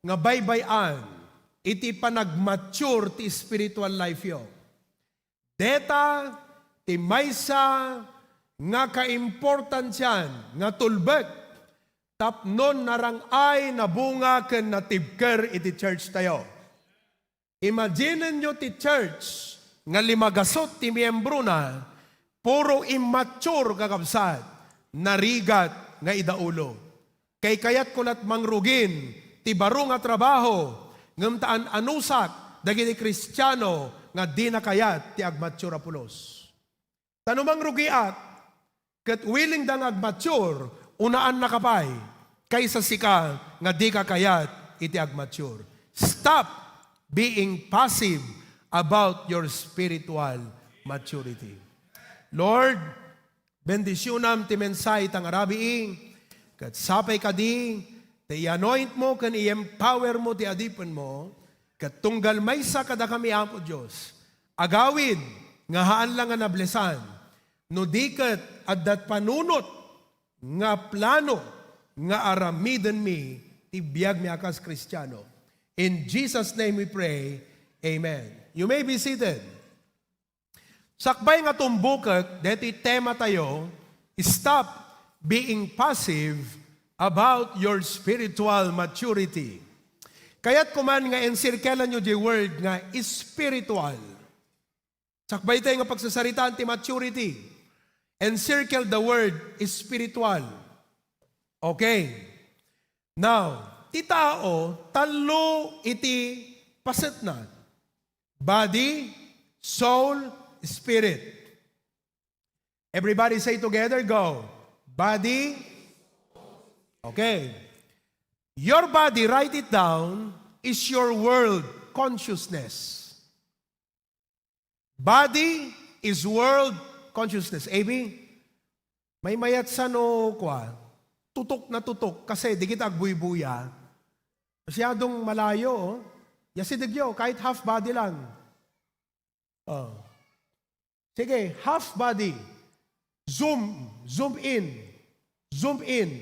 nga baybay-an iti panagmature ti spiritual life yo. Deta ti maysa nga kaimportansian nga tulbek tapno narang-ay, nabunga ken natibker iti church tayo. Imaginenyo ti church nga limagasut ti miembrona, puro immature, kakabsat, narigat nga idaulo. Kaykayatko lat mangrugin ti baro nga trabaho, ngem ta an-anusak dagiti Kristiano nga dina kayat ti agmature a pulos. Ta no mangrugiak, ket willingda nga agmature, unaannaka pay kaysa sika nga dika kayat iti agmature. Stop being passive about your spiritual maturity. Lord, bendisionam ti mensahe ta nga rabii, ket sapay kadi ta i-anoint mo ken i-empower mo ti adipen mo, ket tunggal maysa kadakami, Apo Dios, agawid nga haan la nga nablesan, no di ket adda panunot nga plano nga aramidenmi ti biagmi a kas Kristiano. In Jesus' name we pray, amen. You may be seated. Sakbay nga tumbukek deti tema tayo, stop being passive about your spiritual maturity. Kayat ko man nga encircle-anyo di word nga spiritual. Sakbay tayo nga pagsasaritaan ti maturity. Encircle the word spiritual. Okay. Now, ti tao, tallo iti pasetna. Body, soul, spirit. Everybody say together, go. Body. Okay. Your body, write it down, is your world consciousness. Body is world consciousness. A B, maymayat sa no, kwa, tutok na tutok kasi di kita agbuybuya. Masyadong malayo, oh. Yasidegyo, kahit half body lang. Oh. Sige, half body. Zoom, zoom in. Zoom in.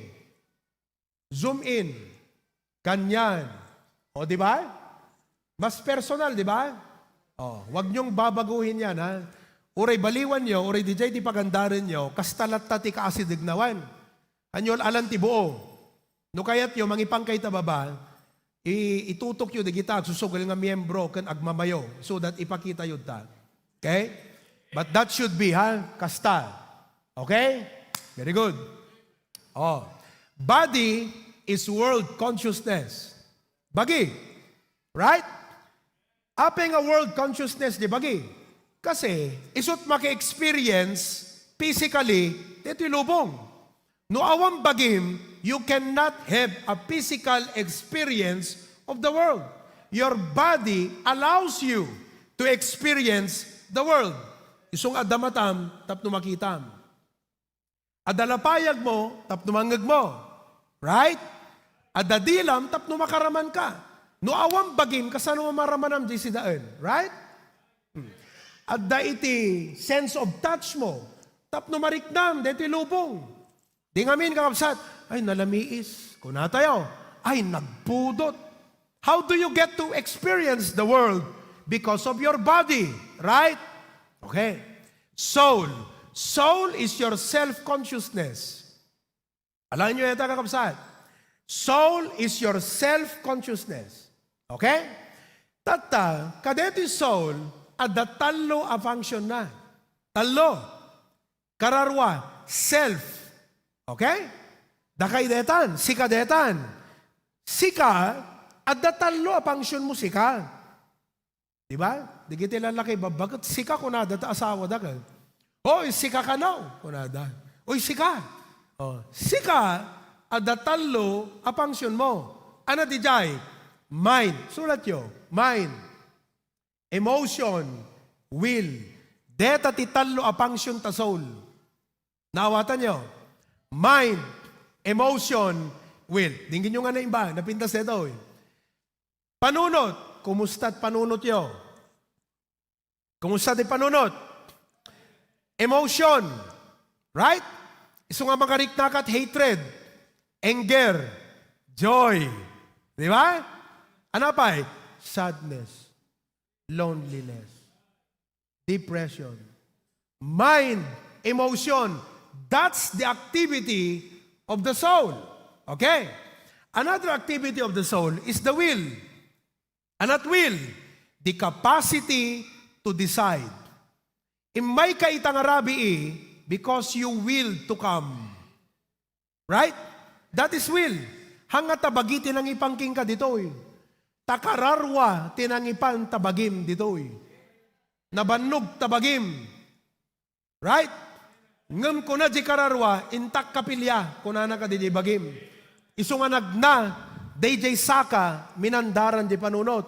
Zoom in. Ganyan. O, di ba? Mas personal, di ba? O, wag niyong babaguhin yan, ha? Uray baliwan niyo, uray di jay di pagandaran niyo, kasta latta ti kaasidegnawan. Anyol alan ti buo. No kayatyo, mangipangkay ta baba, i-, itutokyo digita agsusugal nga miembro ken agmamayo so that ipakitayo ta. Okay? But that should be, ha? Kasta. Okay? Very good. Oh. Body is world consciousness. Bagi. Right? Apay nga world consciousness di bagi? Kasi, isut maki-experience physically ditoy lubong. No awan bagim, you cannot have a physical experience of the world. Your body allows you to experience the world. Isu nga adda matam tapno makitam. Adda lapayag mo tapno mangngeg mo. Right? Adda dilam tapno makaraman ka. No awan bagim, kasano maramanam di sidaen? Right? Hmm. Adda iti sense of touch mo tapno mariknam deti lubong. Di ngamin, kakabsat, "Ay, nalamiis." Kunatayo, "Ay, nagpudot." How do you get to experience the world? Because of your body, right? Okay. Soul. Soul is your self-consciousness. Alam nyo yata, kakabsat? Soul is your self-consciousness. Okay? Tatta, kadetoy soul, adda tallo a function na. Tallo. Kararua, self. Okay? Dakay detan, sika detan. Sika, adda tallo a function mo, sika. Di ba? Dagiti lallaki, babbaket, "Sika," kunada, ta asawada ket, "Oy, sika kano," kunada. "Oy, sika." Oh, sika, adda tallo a function mo. Ano didiay? Mind. Sulat yo. Mind. Emotion. Will. Deta ti tallo a function ta soul. Naawatan yo? Mind, emotion, will. Dinggen yo nga naimba, napintas detoy. Panunot. Kumusta ti panunot yo? Kumusta ti panunot? Emotion. Right? Isu nga makariknakat, hatred, anger, joy. Di ba? Ano pay? Sadness, loneliness, depression. Mind, emotion, that's the activity of the soul. Okay? Another activity of the soul is the will. And that will, the capacity to decide. Immayka ita nga rabii because you will to come. Right? That is will. Haan nga tabagi ti nangipan kenka ditoy. Ta kararua ti nangipan tabagim ditoy. Nabannog tabagim. Right? Ngem kuna di kararua, "Intak kapilia," kunana kadi di bagim. Isu nga nagna, daydiay saka, minandaran di panunot.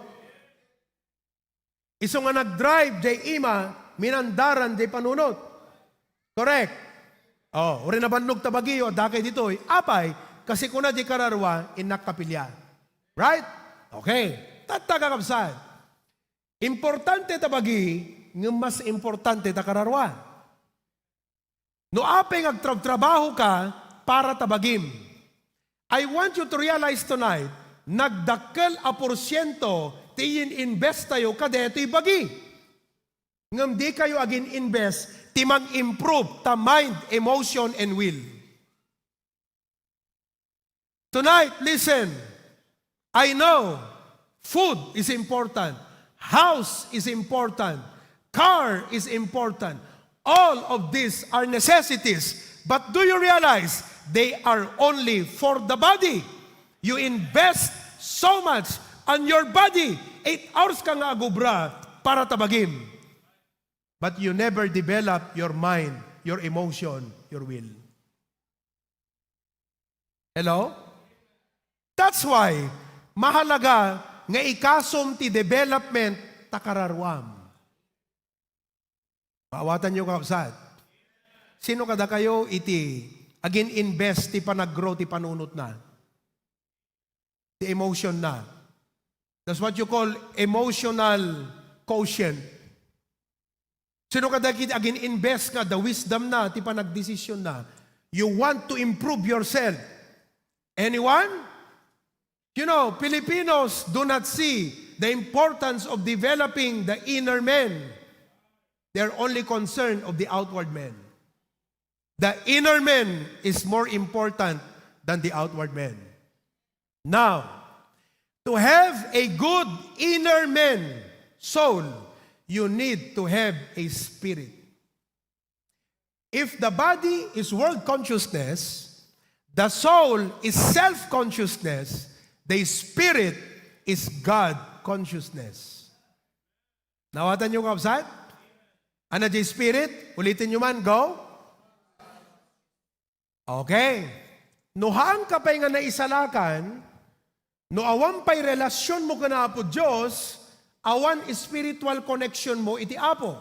Isu nga nagdrive, diay ima, minandaran diay panunot. Correct? Oh, uray nabannog ta bagiyo, dakay ditoy. Apay, kasi kuna di kararua, innak kapilia. Right? Okay. Tatta, kakabsat. Importante ta bagi, ngem mas importante ta kararua. No apay nga agtrabtrabaho ka para ta bagim, I want you to realize tonight, nagdakkel a porsiento ti in-invest tayo kadaytoy bagi. Ngem di kayo agin-invest ti mag-improve ta mind, emotion, and will. Tonight, listen. I know food is important, house is important, car is important. All of these are necessities. But do you realize they are only for the body? You invest so much on your body. Eight hours ka nga agubra para ta bagim. But you never develop your mind, your emotion, your will. Hello? That's why, mahalaga nga ikasum ti development ta kararuam. Maawatan yo, kakabsat? Sino kadakayo iti agin-invest ti panag-grow ti panunotna? Ti emotion na. That's what you call emotional quotient. Sino kadagiti agin-invest nga the wisdom na ti panagdesisyon na? You want to improve yourself. Anyone? You know, Filipinos do not see the importance of developing the inner man. They're only concerned of the outward man. The inner man is more important than the outward man. Now, to have a good inner man, soul, you need to have a spirit. If the body is world consciousness, the soul is self consciousness, the spirit is God consciousness. Naawatan yo, kakabsat? Ano di spirit? Ulitin nyo man, go. Okay. No haan ka pay nga naisalakan, no awan pay relasyonmo ken Apo Dios, awan spiritual connection mo iti Apo.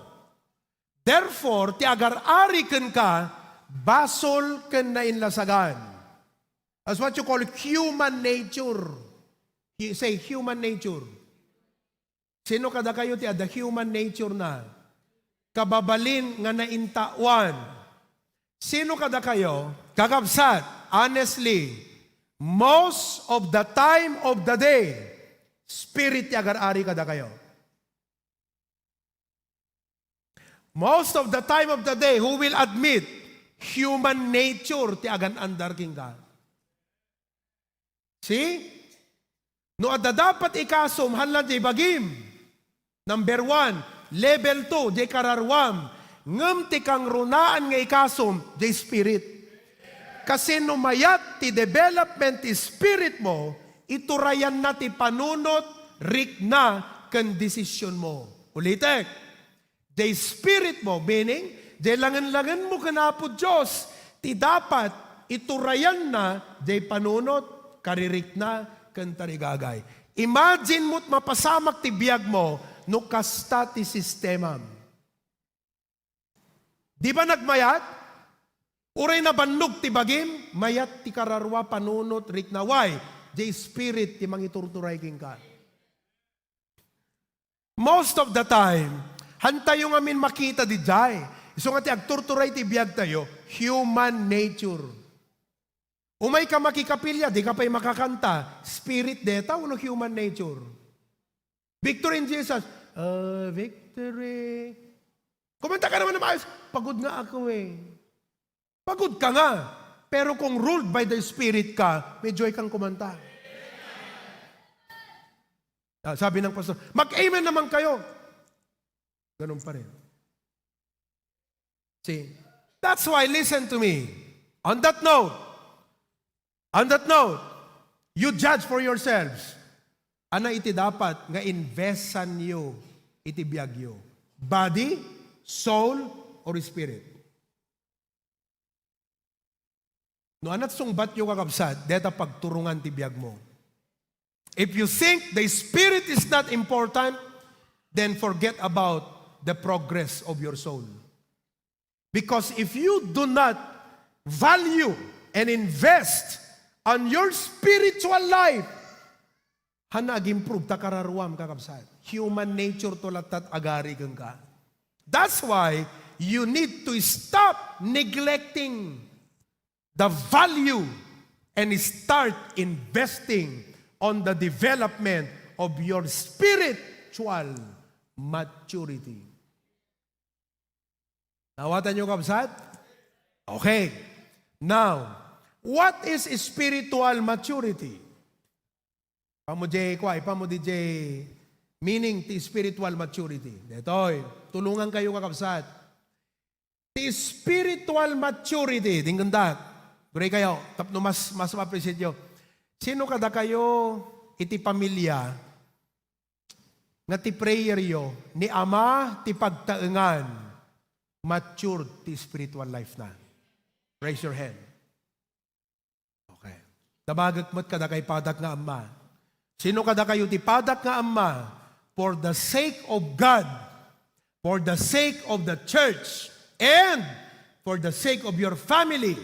Therefore, ti agar-ari kenka, basol ken nainlasagan. That's what you call human nature. You say human nature. Sino kadakayo ti adda human nature na? Kababalin nga naintawan. Sino kadakayo Kakabsat, honestly, most of the time of the day, spirit ti agar-ari kadakayo. Most of the time of the day, who will admit human nature ti agan-andar kenka? See? No adda dapat ikasom, haan lang jay bagim. Number one. Level two, jay kararuam. Ngem ti kangrunaan nga ikasom, jay spirit. Kasin no mayat ti development ti spirit mo, iturayanna ti panunot, rikna, ken desisyon mo. Ulitek, jay spirit mo, meaning, jay langen-langen mo ken Apo Dios, ti dapat iturayanna jay panunot, karirikna, ken tarigagay. Imagine mo't mapasamak ti biag mo no kasta ti sistemam. Di ba nagmayat? Uray nabannog ti bagim, mayat ti kararua, panunot, rikna. Why? Jay spirit ti mangiturturay kenka. Most of the time, hantayo ngamin makita didiay. Isu nga ti agturturay ti biagtayo, human nature. Umay ka makikapilya, di ka pay makakanta. Spirit deta wenno human nature? Victory in Jesus. Ah, victory. Kumanta ka naman ng maayos. Pagod nga ako eh. Pagod ka nga. Pero kung ruled by the Spirit ka, may joy kang kumanta. Ah, sabi ng pastor, "Mag-amen naman kayo." Ganun pa rin. See? That's why, listen to me. On that note, on that note, you judge for yourselves. Ano iti dapat nga investan yo iti biag yo? Body, soul, or spirit? No, anat sungbat yo, kakabsat, deta pagturungan ti biag mo. If you think the spirit is not important, then forget about the progress of your soul. Because if you do not value and invest on your spiritual life, haan nga ag-improve ta kararuam, kakabsat. Human nature to latta ti agari kenka. That's why you need to stop neglecting the value and start investing on the development of your spiritual maturity. Naawatan yo, kabsat? Okay. Now, what is spiritual maturity? Pamo jay, kwa, ipamo di jay meaning ti spiritual maturity. Detoy, tulungan kayo, kakabsat. Ti spiritual maturity, dinggendak. Gray kayo, tapno mas, mas ma-appreciate yo. Sino kadakayo iti pamilya nga ti prayer yo, ni Ama ti pagtaengan, matured ti spiritual life na? Raise your hand. Okay. Damagek met kadakay padak nga amma. Sino kadakayo ti padak nga amma? For the sake of God, for the sake of the church, and for the sake of your family,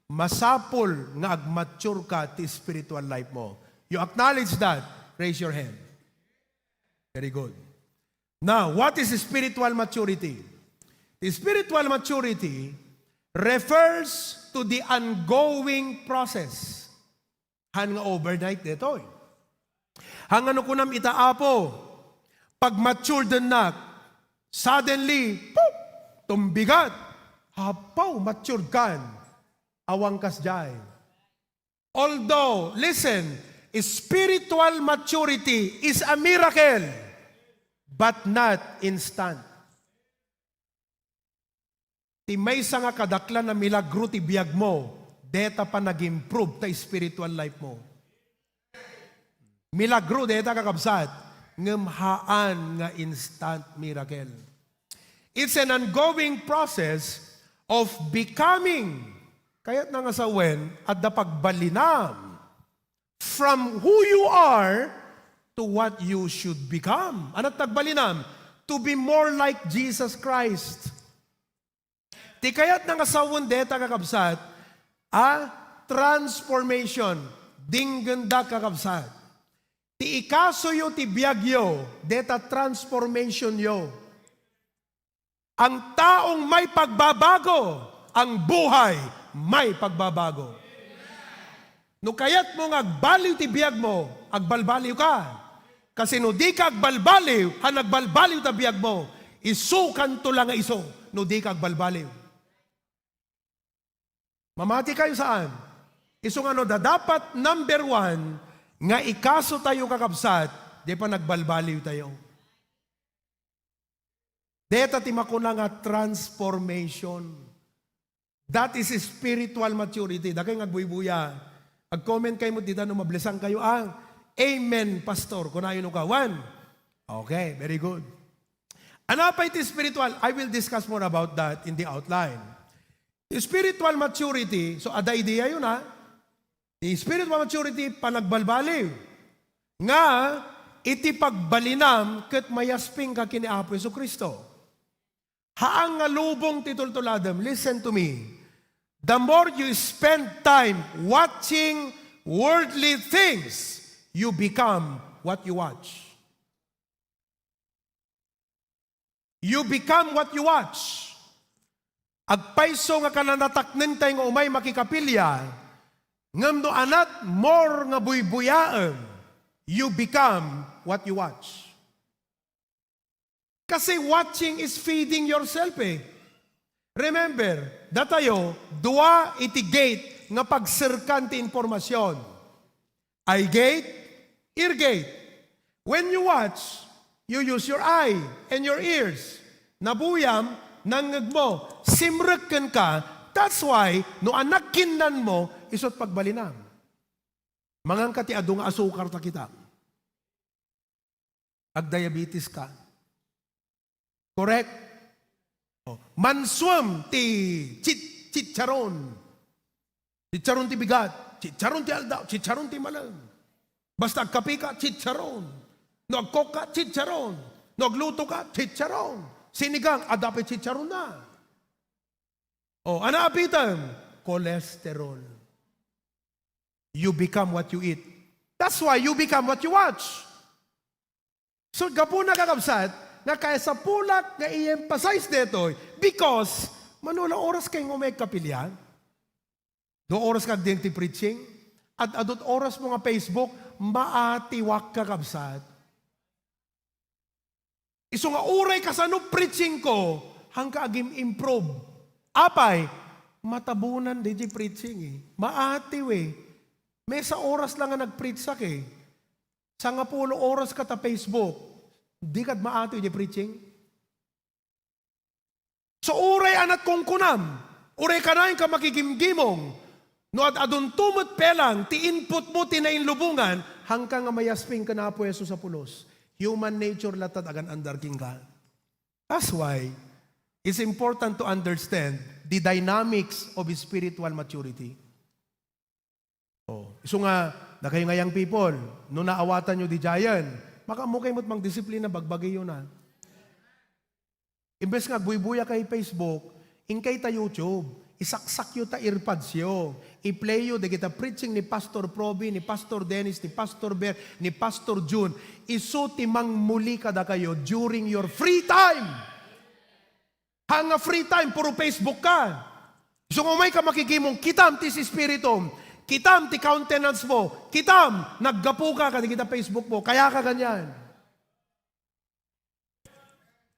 masapul nga agmature ka ti spiritual life mo. You acknowledge that? Raise your hand. Very good. Now, what is spiritual maturity? The spiritual maturity refers to the ongoing process. Haan nga overnight detoy. Haan nga no kunam ita, Apo, pag-maturedennak, suddenly, pop, tumbigat. Apo, matured kan. Awan kasdiay. Although, listen, spiritual maturity is a miracle, but not instant. Ti maysa nga kadaklan a milagro ti biag mo, deta pa nag-improve ta spiritual life mo. Milagro deta, kakabsat, ngem haan nga instant miracle. It's an ongoing process of becoming. Kayatna nga sawen, adda pagbalinam from who you are to what you should become. Anat nagbalinam? To be more like Jesus Christ. Ti kayatna nga sawen deta, kakabsat, a transformation. Dinggendak, kakabsat. Ti ikasoyo ti biagyo, deta transformationyo. Ang taong may pagbabago, ang buhay maipagbabago. No kayatmo nga agbaliw ti biagmo, agbalbaliw ka. Kasi no di ka agbalbaliw, han agbalbaliw ta biagmo, isukanto la nga isu no di ka agbalbaliw. Mamati kayo saan? Isu nga no da dapat number one nga ikaso tayo, kakabsat, di pa nagbalbaliw tayo. Deta ti makuna nga transformation. That is spiritual maturity. Dakay nga agbuybuya. Ag-comment kayo mo dita no mablesan kayo. Ah, amen, Pastor. Kunayo no ka. One. Okay, very good. Ano pa iti spiritual? I will discuss more about that in the outline. Spiritual maturity, so ada idea yun, ha? Ti spiritual maturity, panagbalbaliw. Nga, iti pagbalinam ket mayasping ka ken ni Apo Jesu-Cristo. Haan nga lubong ti tultuladem. Listen to me. The more you spend time watching worldly things, you become what you watch. You become what you watch. Agpayso nga kananataknentay nga umay makikapilya, ngem no anat more nga buybuyaem, you become what you watch. Kasi watching is feeding yourself eh. Remember, datayo, dua iti gate nga pagserkan ti impormasyon. Eye gate, ear gate. When you watch, you use your eye and your ears. Nabuyam, nangngeg mo, simrek kenka. That's why, no anak kinnan mo, isut pagbalinam. Mangan ka ti adu nga asukar ta kita. Agdiabetes ka. Correct? Oh, mansuem ti chit-, chicharon. Chicharon ti bigat, chicharon ti aldaw, chicharon ti malem. Basta agkape ka, chicharon. No agkok ka, chicharon. No agluto ka, chicharon. Sinigang, adda pay chicharonna. Oh, ano apitan? Cholesterol. You become what you eat. That's why you become what you watch. So, gapuna, kakabsat, nga kaysa pulak nga i-emphasize detoy, because mano la oras kay nga umay agkapilian? Dua oras ka agdeng ti preaching? Ad-adut oras mo nga Facebook, maatiwak, kakabsat. Isu nga uray kasano preaching ko, hangka agim-improve. Apay, matabunan di di preaching eh. Maatiw eh. Maysa oras lang nga nagpreachak eh. Sangapulo oras ka ta Facebook. Di kad maatiw di preaching? So, uray anat kunkunam, uray kanayon ka makigimgimong, no ad-adunto met pelang ti input mo ti nainlubongan, hangka nga mayasping ken Apo Jesus a pulos. Human nature latta ti agan-andar kenka. That's why it's important to understand the dynamics of spiritual maturity. Oh, isu nga, dakayo nga young people, no naawatanyo diay, makaammo kayo met mangdisiplina, bagbagiyo na. Imbes nga agbuybuya kay Facebook, inkay ta YouTube, isaksakyo ta earpodsyo. I-playyo dagita preaching ni Pastor Proby, ni Pastor Dennis, ni Pastor Ber, ni Pastor Jun. Isu ti mangmuli kadakayo during your free time. Ha nga free time, puro Facebook ka. Isu nga umay ka makigimong, kitam ti espiritum, kitam ti countenance mo, kitam, naggapu ka kadagita Facebook mo, kaya ka ganyan.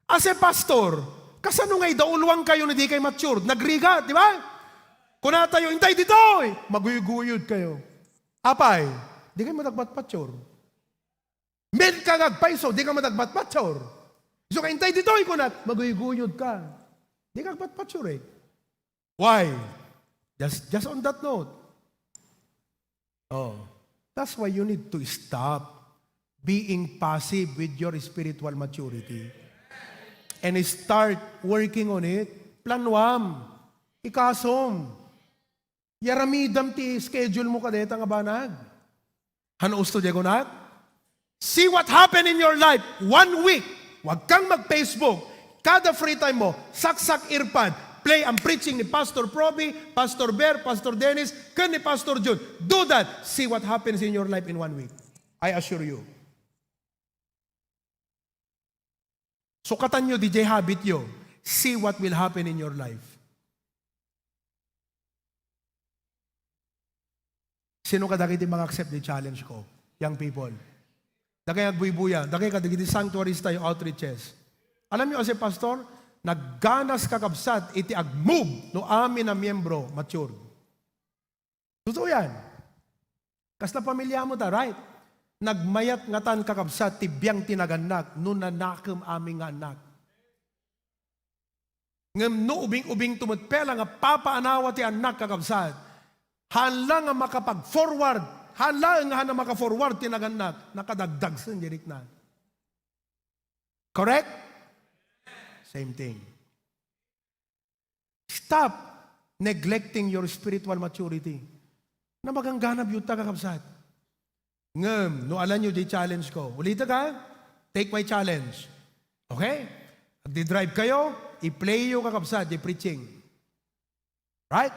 As a pastor, kasano nga idauluan kayo ni di kay matured? Nagrigat, di ba? Kuna tayo, "Intay ditoy!" Maguygoyod kayo. Apay, di kayo madagbatpatsur. Men ka nga agpayso, di ka madagbatpatsur. So, ka intay ditoy, kunat, maguygoyod ka. Di ka agbatpatsur eh. Why? Just, just on that note. Oh, that's why you need to stop being passive with your spiritual maturity and start working on it. Planuam. Ikasom. Yaramidam ti schedule mo kadeta nga banag. Ano usto diay kunak? See what happened in your life one week. Huwag kang mag-Facebook. Kada free time mo, saksak earpod, play ang preaching ni Pastor Proby, Pastor Ber, Pastor Dennis, ken ni Pastor Jun. Do that. See what happens in your life in one week. I assure you. Sukatanyo diay habityo. See what will happen in your life. Sino kadagiti manga-accept ti challenge ko? Young people. Dagiti agbuybuya, dagiti kadagiti sanctuaries tayo, outreaches. Alam niyo, as a pastor, nagganas kakabsat iti agmove no amin a miyembro matured. Totoo yan. Kasla pamilya mo ta, right? Nagmayat ngatan kakabsat ti biang ti nagannak no nanakem amin nga annak. Ngem no ubing-ubingto met pay la nga papaanawa ti annak, kakabsat, haan la nga makapag-forward, haan laeng nga haan a maka-forward ti nagannak, nakadagdagsen di rikna. Correct? Same thing. Stop neglecting your spiritual maturity. Namaganggana biuta, kakabsat. Ngem, no alanyo di challenge ko, ulitek ha? Take my challenge. Okay? Agdi-drive kayo, i-play yo, kakabsat, di preaching. Right?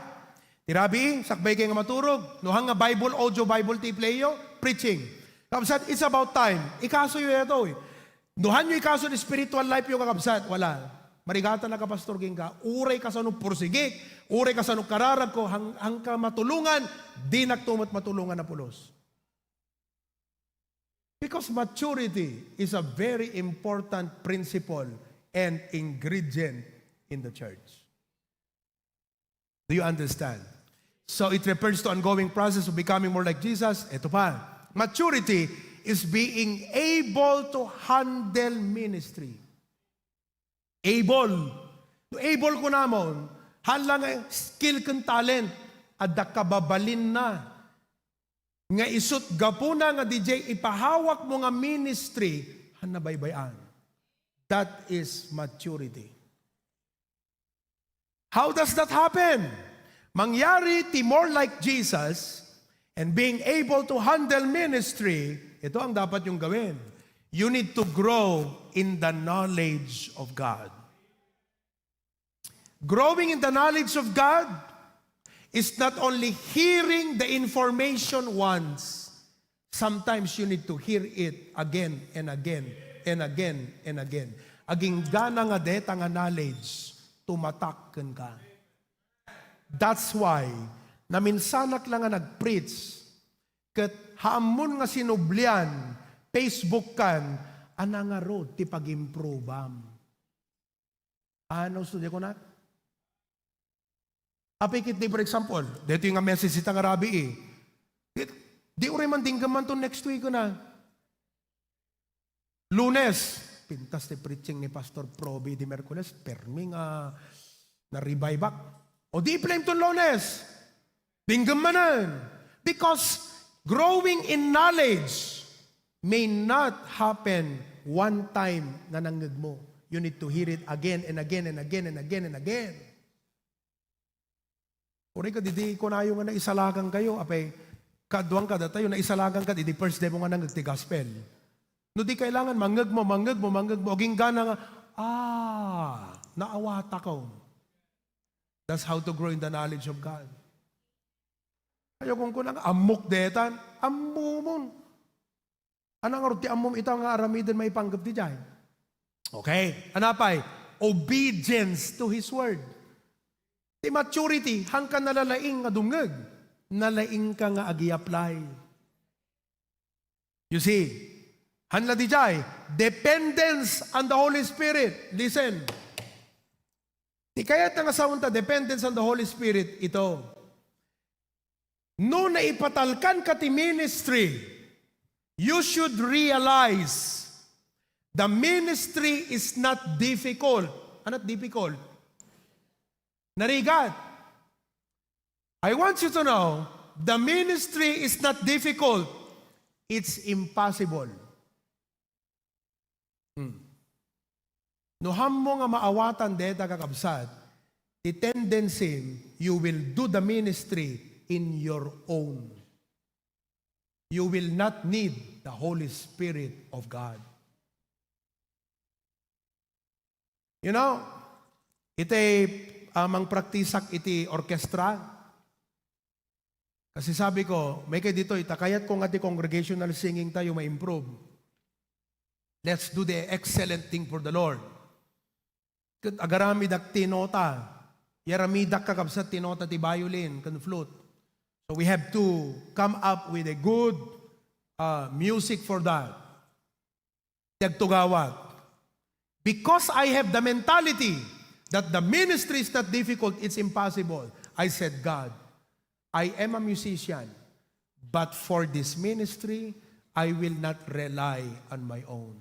Ti rabii, sakbay kayo nga maturog. No haan nga Bible, audio Bible ti i-play yo, preaching. Kakabsat, it's about time. Ikaso yo yato, eh. No haan yo ikaso ti spiritual life yo, kakabsat, wala. Marigatan na ka, pastor, ginka. Uray kasano pursigi, uray kasano kararag ko, haan, haan ka matulongan, dinak to met matulongan a pulos. Because maturity is a very important principle and ingredient in the church. Do you understand? So it refers to ongoing process of becoming more like Jesus. Ito pa, maturity is being able to handle ministry. Able. No able kunamon, haan la nga skill ken talent, adda kababalinna. Nga isut' gapuna nga diay ipahawak mo nga ministry, haan a baybay-an. That is maturity. How does that happen? Mangyari ti more like Jesus and being able to handle ministry, ito ang dapat yung gawin. You need to grow in the knowledge of God. Growing in the knowledge of God is not only hearing the information once. Sometimes you need to hear it again and again and again and again. Agingga na nga deta nga knowledge, tumatak kenka. That's why, naminsanak la nga nag-preach, ket haan mo nga sinublian, Facebook-kan, a nangarud ti pag-improvam. Ano, so, di ko na? Apay ket di, for example, daytoy nga message ita nga rabii, eh. Di, di uray man dinggemman to next week na. Lunes, pintas ti preaching ni Pastor Proby di Miyerkules, permi nga na-revive ak. O di i-play ton Lunes. Dinggemmanen. Because growing in knowledge may not happen one time nga nangngeg mo. You need to hear it again and again and again and again and again. Uray ka, didi kunayo nga naisalagan kayo, apay, kaduang kadatayo, naisalagan ka, didi first day mo nga nangngeg ti gospel. No di kailangan, mangngeg mo, mangngeg mo, mangngeg mo, agingga na nga, ah, naawata ko. That's how to grow in the knowledge of God. Ayaw kong kunang, ammok detan, ammomon. Ano nga ti ammom ita nga aramiden maipanggep ti jay? Okay. Ano pay? Obedience to His Word. Ti maturity, haan ka nalalaing nga dumngeg. Nalaing ka nga agi-apply. You see, haan la dijay, dependence on the Holy Spirit. Listen. Ti kayat nga saonta, dependence on the Holy Spirit, ito. No naipatalkan ka ti ministry, you should realize the ministry is not difficult. Ano difficult? Narigat. I want you to know, the ministry is not difficult. It's impossible. Hmm. No haan mo nga maawatan deta, kakabsat, ti tendency, you will do the ministry in your own. You will not need the Holy Spirit of God. You know, iti, ah, mangpraktisak iti orkestra, kasi sabi ko, maikay ditoy, ta kayat ko nga ti congregational singing tayo ma-improve. Let's do the excellent thing for the Lord. Ket agaramidak ti nota. Yaramidak, kakabsat, ti nota ti violin ken flute. So we have to come up with a good, uh, music for that. Ti agtugawat. Because I have the mentality that the ministry is not difficult, it's impossible. I said, "God, I am a musician, but for this ministry, I will not rely on my own.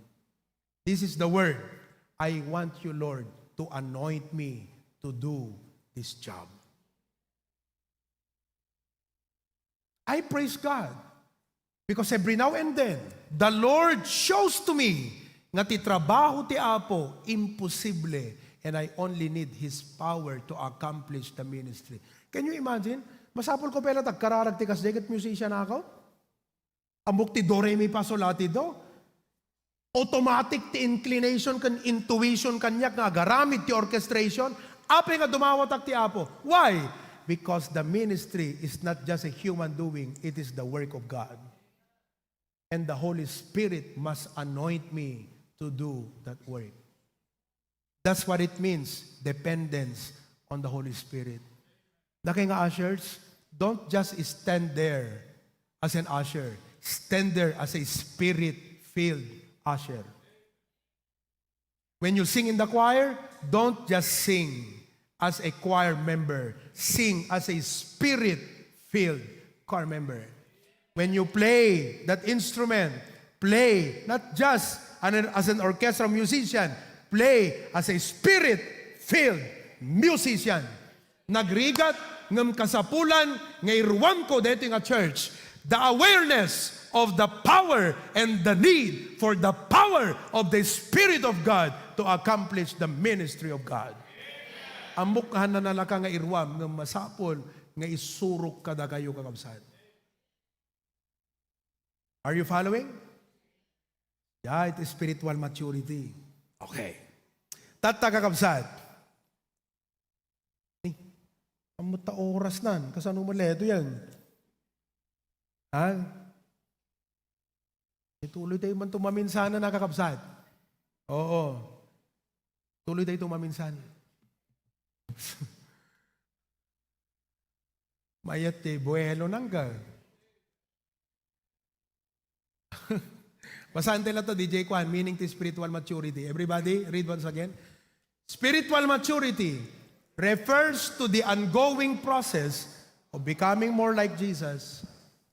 This is the word. I want you, Lord, to anoint me to do this job." I praise God. Because every now and then, the Lord shows to me nga ti trabaho ti Apo, imposible, and I only need His power to accomplish the ministry. Can you imagine? Masapul ko pay la ta agkararag ti kasdiay ket musician ako? Ammok ti do, re, mi, fa, sol, la, ti, do. Automatic ti inclination ken intuition kaniak nga agaramid ti orchestration. Apay nga dumawatak ti Apo? Why? Because the ministry is not just a human doing, it is the work of God. And the Holy Spirit must anoint me to do that work. That's what it means, dependence on the Holy Spirit. Dakay nga ushers, don't just stand there as an usher. Stand there as a spirit-filled usher. When you sing in the choir, don't just sing as a choir member. Sing as a spirit-filled choir member. When you play that instrument, play not just an, as an orchestra musician, play as a spirit-filled musician. Nagrigat, ngem kasapulan nga iruamko daytoy nga church, the awareness of the power and the need for the power of the Spirit of God to accomplish the ministry of God. Ammok nga nanalaka nga iruam, ngem masapul nga isurok kadakayo, kakabsat. Are you following? Yeah, it is spiritual maturity. Okay. Tatta, kakabsat. Eh, ammok ta oras nan. Kasano mo leto yan? Ha? Ituloy tayo man tumaminsan na, kakabsat. Oo. Tuloy tayo tumaminsan. Mayat ti buhelo nangga. Basaen tayo to, D J Kwan, meaning ti spiritual maturity. Everybody, read once again. Spiritual maturity refers to the ongoing process of becoming more like Jesus,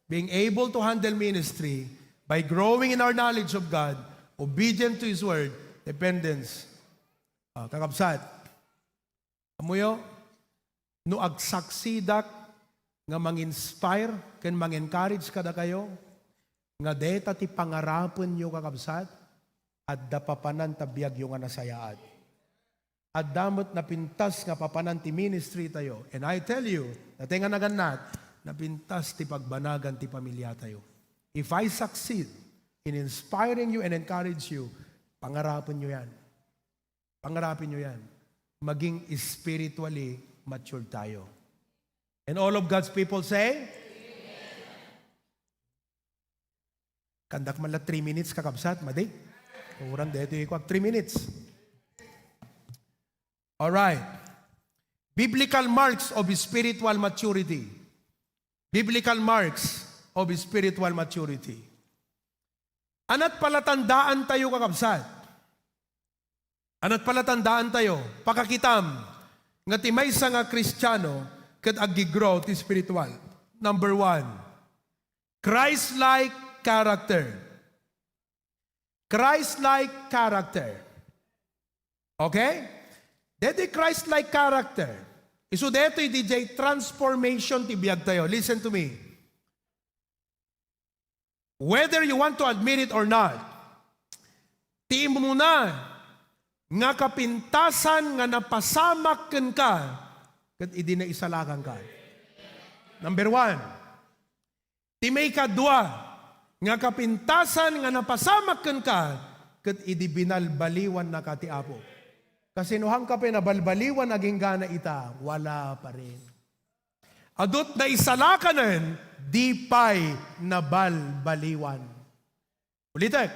being able to handle ministry by growing in our knowledge of God, obedient to His Word, dependence. Ah, kakabsat, ammoyo, no agsaksidak nga mang-inspire ken mang-encourage kadakayo, nga deta ti pangarapenyo, kakabsat, adda papanan ta biagyo nga nasayaat. Adda met napintas nga papanan ti ministry tayo. And I tell you, natay nga nagannat, napintas ti pagbanagan ti pamilya tayo. If I succeed in inspiring you and encourage you, pangarapenyo yan. Pangarapenyo yan. Maging spiritually mature tayo. And all of God's people say, Kandak man la three minutes, kakabsat, madi. Uran daytoy ikuak three minutes. All right. Biblical marks of spiritual maturity. Biblical marks of spiritual maturity. Ania't palatandaan tayo, kakabsat? Ania't palatandaan tayo? Pakakitam nga ti maysa nga Kristiano ket aggi-grow ti spiritual. Number one, Christ-like character. Christ-like character. Okay? Deti Christ-like character. Isu detoy D J transformation ti biag tayo. Listen to me. Whether you want to admit it or not, ti immuna nga kapintasan nga napasamak kenka ket idi naisalakanka. Number one. Ti maikadua nga kapintasan nga napasamak kenka ket idi binalbaliwannaka ti Apo. Kasinohanka pay nabalbaliwan agingga ita? Wala pa rin. Adu't naisalakanen, di pay nabalbaliwan. Ulitek,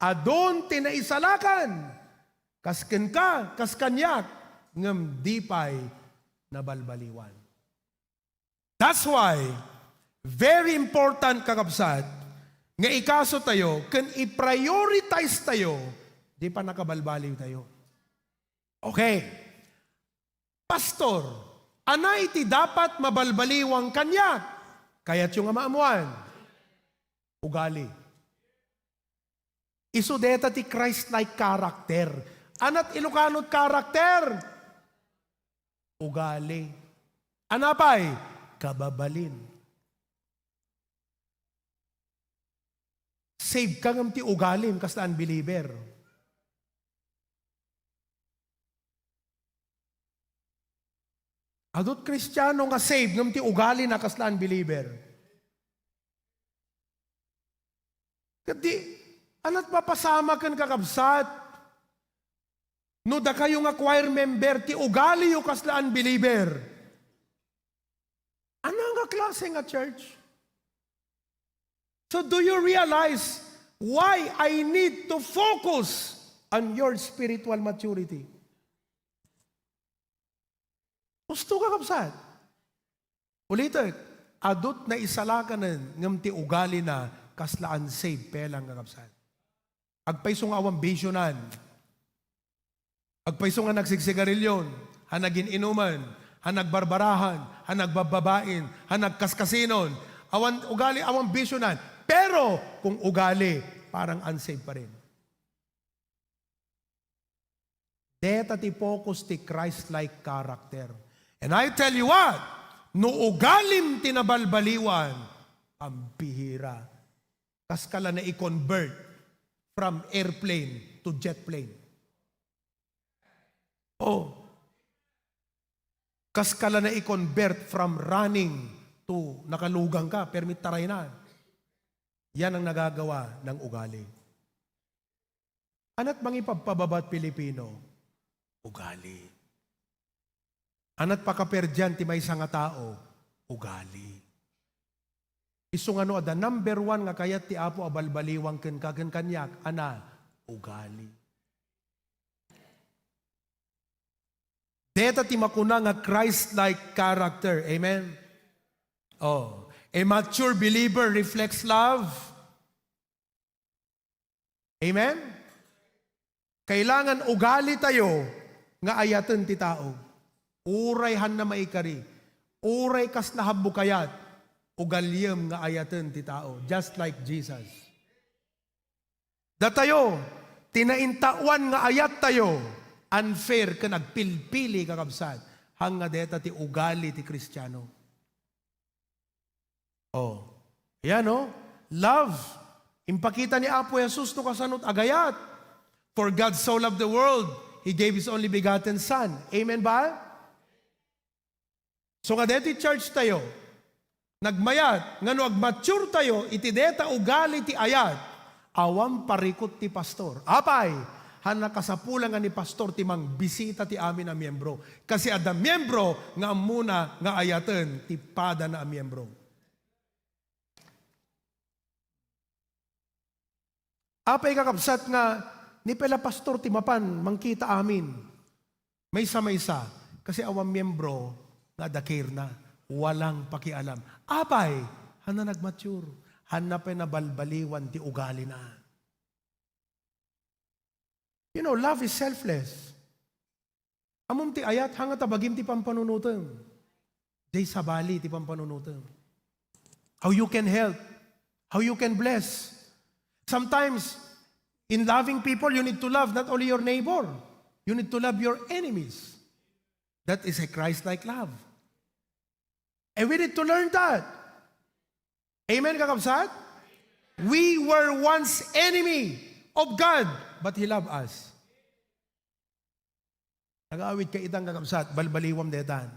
adun ti naisalakan, kas kenka, kas kaniak, ngem di pay nabalbaliwan. That's why, Very important, kakabsat, nga ikaso tayo ken i-prioritize tayo di pannakabalbaliw tayo. Okay. Pastor, ania iti dapat mabalbaliwan kaniak? Kayatyo nga maammuan? Ugali. Isu deta ti Christ-like character. Ania ti Ilocano character? Ugali. Ania pay? Kababalin. Save ka ngem ti ugalim kasla unbeliever. Adut Kristiano nga save ngem ti ugalina kasla unbeliever. Ket di, ania ti mapasamak ken, kakabsat, no dakayo nga choir member ti ugaliyo kasla unbeliever? Ania nga klase nga church? So do you realize why I need to focus on your spiritual maturity? Husto, kakabsat. Ulitek, adut naisalakanen ngem ti ugalina kasla unsaved pelang, kakabsat. Agpayso nga awan bisionan. Agpayso nga nagsigsigarilyon, ha nagin-inuman, ha nagbarbarahan, ha nagbabbabain, ha nagkaskasinon. Awan ugali, awan bisionan. Pero kung ugali, parang unsaved pa rin. Deta ti focus ti Christ-like character. And I tell you what, no ugalim ti nabalbaliwan, pambihira. Kaska la na i-convert from airplane to jet plane. Oh. Kaska la na i-convert from running to nakalugang ka, permi tarayna. Yan ang nagagawa ng ugali. Ania ti mangipabpababa ti Pilipino? Ugali. Ania ti pakaperdian ti maysa nga tao? Ugali. Isu nga no adda number one nga kayat ti Apo a balbaliwan kenka ken kaniak, ania? Ugali. Deta ti makuna nga Christ-like character. Amen? Oh. A mature believer reflects love. Amen? Kailangan ugali tayo nga ayaten ti tao. Uray haanna maikari, uray kasla haanmo kayat, ugaliem nga ayaten ti tao, just like Jesus. Datayo, ti naintaoan nga ayattayo, unfair ken agpilpili, kakabsat, haan nga deta ti ugali ti Kristiano. Oh. Ayan, no? Love. Impakita ni Apo Jesus no kasano ti agayat. "For God so loved the world, He gave His only begotten Son." Amen ba? So nga deti church tayo, nagmayat nga no agmature tayo iti deta ugali ti ayat, awan parikut ti pastor. Apay, haan a kasapulan nga ni pastor ti mangbisita ti amin a miembro. Kasi adda miembro nga ammona nga ayaten ti padana a miembro. Apay, kakabsat, nga ni pela pastor ti mapan mangkita amin? Maysa-maysa, kasi awan miembro nga adda care na, walang pakialam. Apay, haan a nagmature, haan a pay nabalbaliwan ti ugalina. You know, love is selfless. Ammom ti ayat, haan nga ta bagim ti pampanunotem. Diay sabali ti pampanunotem. How you can help, how you can bless. Sometimes, in loving people, you need to love not only your neighbor, you need to love your enemies. That is a Christ-like love. And we need to learn that. Amen, kakabsat? We were once enemy of God, but He loved us. Nag-aawid ka itan, kakabsat, balbaliwam detan.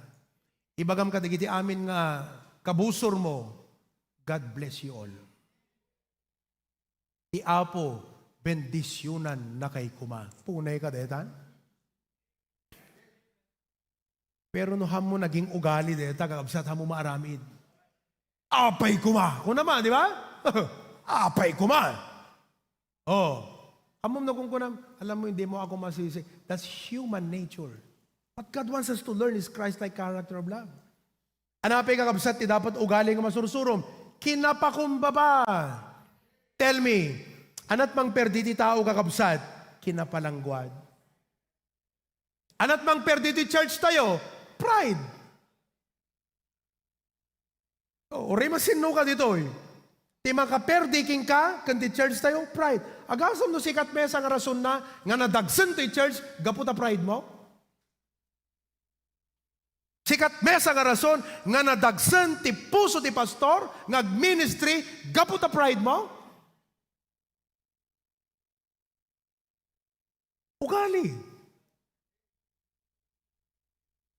Ibagam kadagiti amin nga kabusormo, "God bless you all." Ti Apo, bendisyonannakay koma. Punay ka detan? Pero no haanmo naging ugali deta, kakabsat, haanmo maaramid. "Apay koma!" Kuna man, di ba? "Apay koma!" Oh. Ammom no kunkunam, "Alam mo, hindi mo ako masisi." That's human nature. What God wants us to learn is Christ-like character of love. Ania pay, kakabsat, ti dapat ugali nga masursurom? Kinapakumbaba. Tell me, anat mangperdi ti tao, kakabsat? Kinapalangguad. Anat mangperdi ti church tayo? Pride. O, uray masinno ka ditoy. Ti makaperdi kenka ken ti church tayo, pride. Agasem no sikat maysa nga rasonna nga nadagsen ti church gapu ta pride mo? Sikat maysa nga rason nga nadagsen ti puso ti pastor nga agministry gapu ta pride mo? Ugali.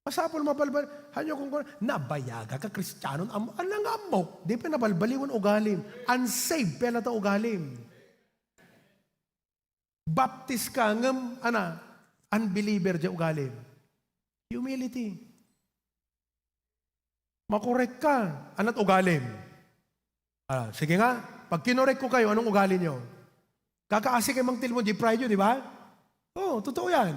Masapul mabalbal. Hanyo kung kun-, nabayaga ka, Kristiano, am-, ano nga ammok? Di pa nabalbaliwan ugalim. Unsaved pa latta ugalim. Baptis ka, ngem, ana, unbeliever di ugalim. Humility. Makorek ka, anat ugalim? Ah, sige nga, pag kinorek ko kayo, anong ugali nyo? Kakaasi kayo mang tilmo, di pride yun, di ba? Oo, totoo yan.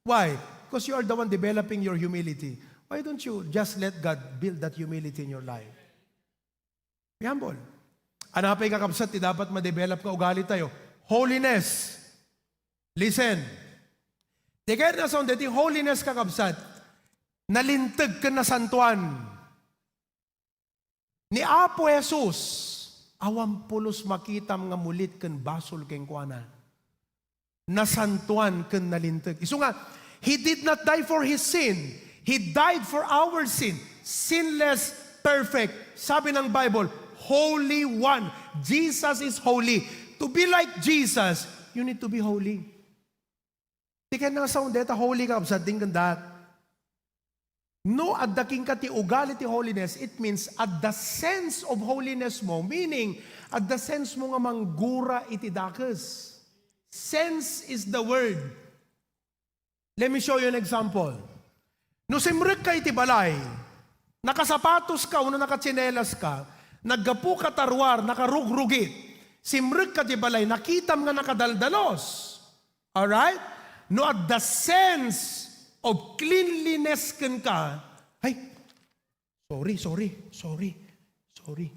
Why? Because you are the one developing your humility. Why don't you just let God build that humility in your life? Be humble. Anapay, kakabsat, ti dapat ma-develop nga ugali tayo? Holiness. Listen. Ti kayat nga sound, ti holiness, kakabsat, nalinteg ken nasantuan. Ni Apo Jesus, awan pulos makitam nga mulit ken basol kenkuana. Nasantuan ken nalinteg. Isu nga, He did not die for his sin. He died for our sin. Sinless, perfect. Sabi ng Bible, Holy One. Jesus is holy. To be like Jesus, you need to be holy. Ti kayat nga sound deta holy, kakabsat, dinggendak. No adda kenka ti ugali ti holiness, it means adda sense of holiness mo, meaning adda sense mo nga manggura iti dakes. Sense is the word. Let me show you an example. No simrek ka iti balay, nakasapatos ka wenno nakatsinelas ka, naggapu ka ta ruar, nakarugrugit, simrek ka ti balay, nakitam nga nakadaldalos. Alright? No adda sense of cleanliness kenka, ay, sorry, sorry, sorry, sorry.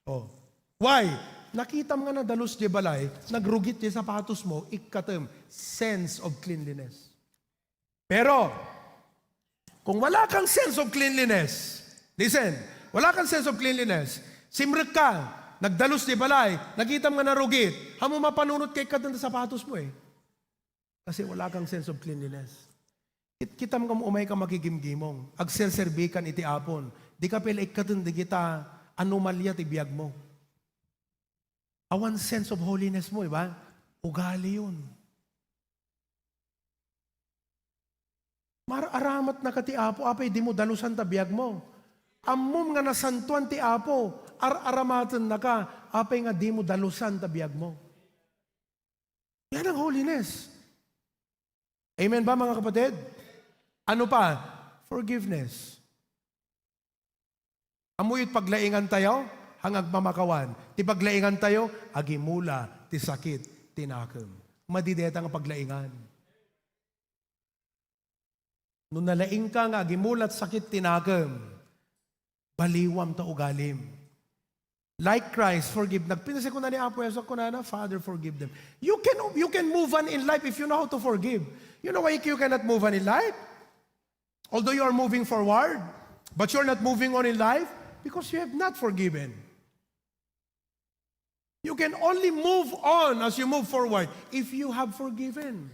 Oh. Why? Nakitam nga nadalus di balay, nagrugit di sapatos mo, ikkatem, sense of cleanliness. Pero, kung wala kang sense of cleanliness, listen, wala kang sense of cleanliness, simrek ka, nagdalus di balay, nakitam nga narugit, amo mapanunot ka, ikkatem ti sapatos mo eh. Kasi wala kang sense of cleanliness. Kit-, kitam nga umay ka makigimgimong, agserserbikan iti Apon, di ka pay la ikkatem dagita anomalia ti biag mo. Awan sense of holiness mo, iba? Ugali yun. Mar-aramatnaka ti Apo, apay dimo dalusan ta biag mo. Ammom nga nasantuan ti Apo, ar-aramatennaka, apay nga dimo dalusan ta biag mo. Yan ang holiness. Amen ba, mga kapatid? Ano pa? Forgiveness. Ammoyo ti paglaingan tayo, haan nga agpamakawan. Ti paglaingan tayo, agimula ti sakit ti nakem. Madi deta nga paglaingan. No nalaingka nga agimula ti sakit ti nakem, baliwam ta ugalim. Like Christ, forgive. Nagpinasi kuna ni Apo Jesus, kunana, "Father, forgive them." You can, you can move on in life if you know how to forgive. You know why you cannot move on in life? Although you are moving forward, but you're not moving on in life because you have not forgiven. You can only move on as you move forward if you have forgiven.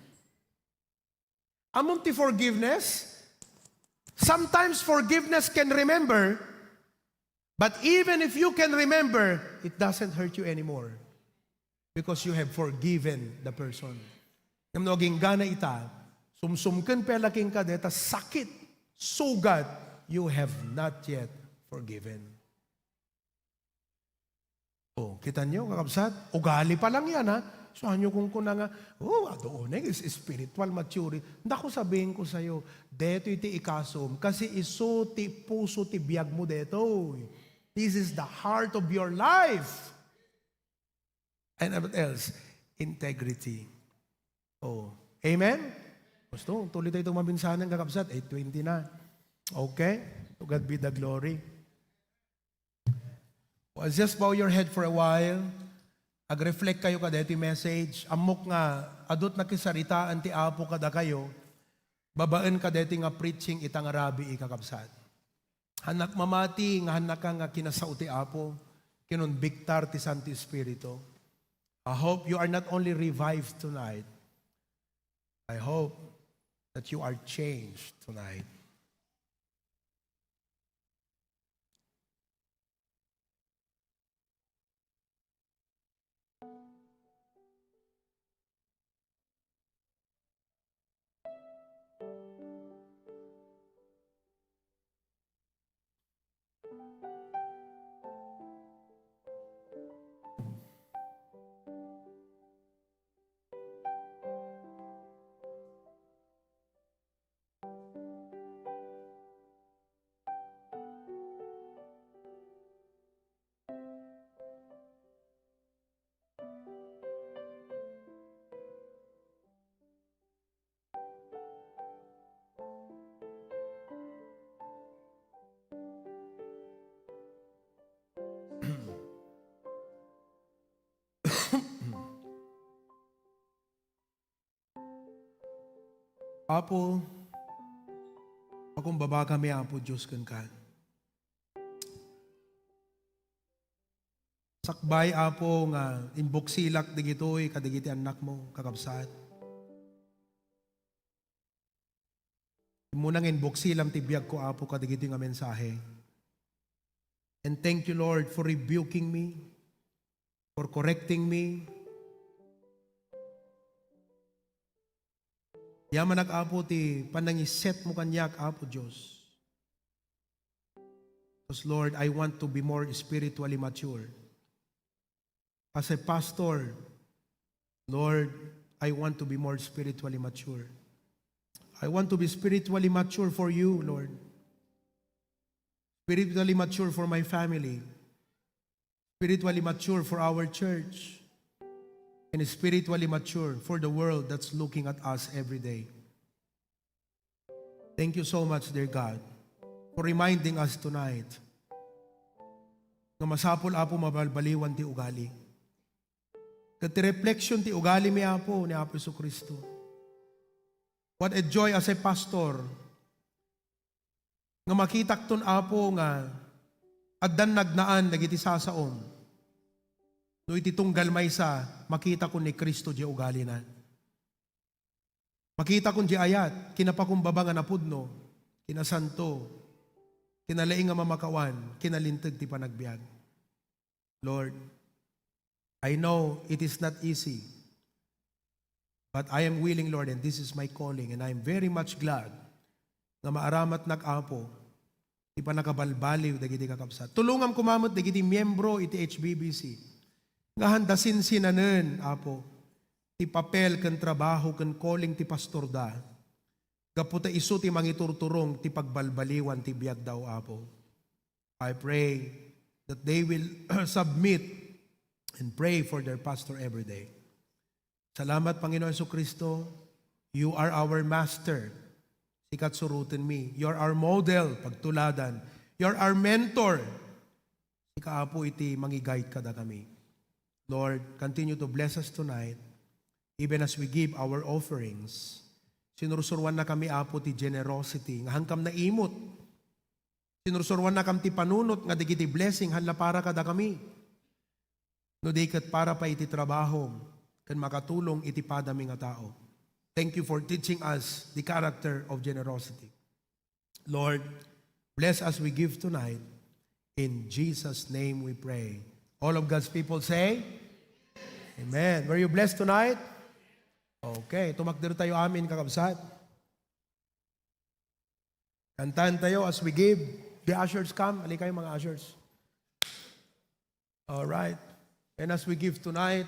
Ammom ti forgiveness, sometimes forgiveness can remember, but even if you can remember, it doesn't hurt you anymore because you have forgiven the person. Ngem no agingga ita, sumsumken pay la kenka deta sakit, sugat, you have not yet forgiven. Oh, kita niyo, kakabsat? Ugali pa lang yan, ha? So, hanyo kung kuna nga, "Oh, adu unay, is spiritual maturity." Naku, sabihin ko sa'yo, detoy ti ikasum, kasi isu ti puso ti biag mo detoy. This is the heart of your life. And what else? Integrity. Oh. Amen? Gusto, tuloy tayo itong mabinsanan, kakabsat. Eight twenty na. Okay? To God be the glory. Well, just bow your head for a while. Ag-reflect kayo kadaytoy message. Ammok nga adu ti nakisaritaan ti Apo kadakayo babaen kadaytoy nga preaching ita nga rabii, kakabsat. Hannak mamati nga hannaka nga kinasao ti Apo, kinonbiktar ti Santo Espiritu. I hope you are not only revived tonight, I hope that you are changed tonight. Apo, pakumbaba kami, Apo Dios, kenka. Sakbay, Apo, nga imbuksilak digitoy kadagiti annakmo, kakabsat. Immuna nga imbuksilam ti biagko, Apo, kadagitoy nga mensahe. And thank you, Lord, for rebuking me, for correcting me. Yamanak, Apo, ti panangisetmo kaniak, Apo Dios. Because, Lord, I want to be more spiritually mature. As a pastor, Lord, I want to be more spiritually mature. I want to be spiritually mature for you, Lord. Spiritually mature for my family. Spiritually mature for our church. And spiritually mature for the world that's looking at us every day. Thank you so much, dear God, for reminding us tonight nga masapul, Apo, mabalbaliwan ti ugali. Ket ti reflection ti ugalimi, Apo, ni Apo Jesu-Cristo. What a joy as a pastor nga makitakton, Apo, nga addan nagnaan dagiti sasaom. No iti tunggal maysa, makitakon ni Cristo diay ugalina. Makitakon diay ayat, kinapakumbaba nga napudno, kinasanto, kinalaing nga mamakawan, kinalinteg ti panagbiag. Lord, I know it is not easy, but I am willing, Lord, and this is my calling, and I am very much glad nga maaramatnak, Apo, ti pannakabalbaliw dagiti kakabsat. Tulongam koma met dagiti miyembro iti H B B C nga handa sinsinanen, Apo, ti papel ken trabaho ken calling ti pastorda, gapu ta isu ti mangiturturong ti pagbalbaliwan ti biagda, O Apo. I pray that they will submit and pray for their pastor every day. Salamat, Panginoon Jesu-Cristo. You are our master. Sika ti surotenmi. You are our model, pagtuladan. You are our mentor. Sika, Apo, iti mangi-guide kadakami. Lord, continue to bless us tonight, even as we give our offerings. Sinursuruannakami, Apo, ti generosity nga hankam naimut. Sinursuruannakam ti panunot nga dagiti blessing haan la para kadakami, no di ket para pay iti trabahom ken makatulong iti padami nga tao. Thank you for teaching us the character of generosity. Lord, bless as we give tonight. In Jesus' name we pray. All of God's people say, Amen. Were you blessed tonight? Okay, tumakder tayo amin, kakabsat. Kantahan tayo as we give. The ushers come. Ali kayo, mga ushers. All right. And as we give tonight,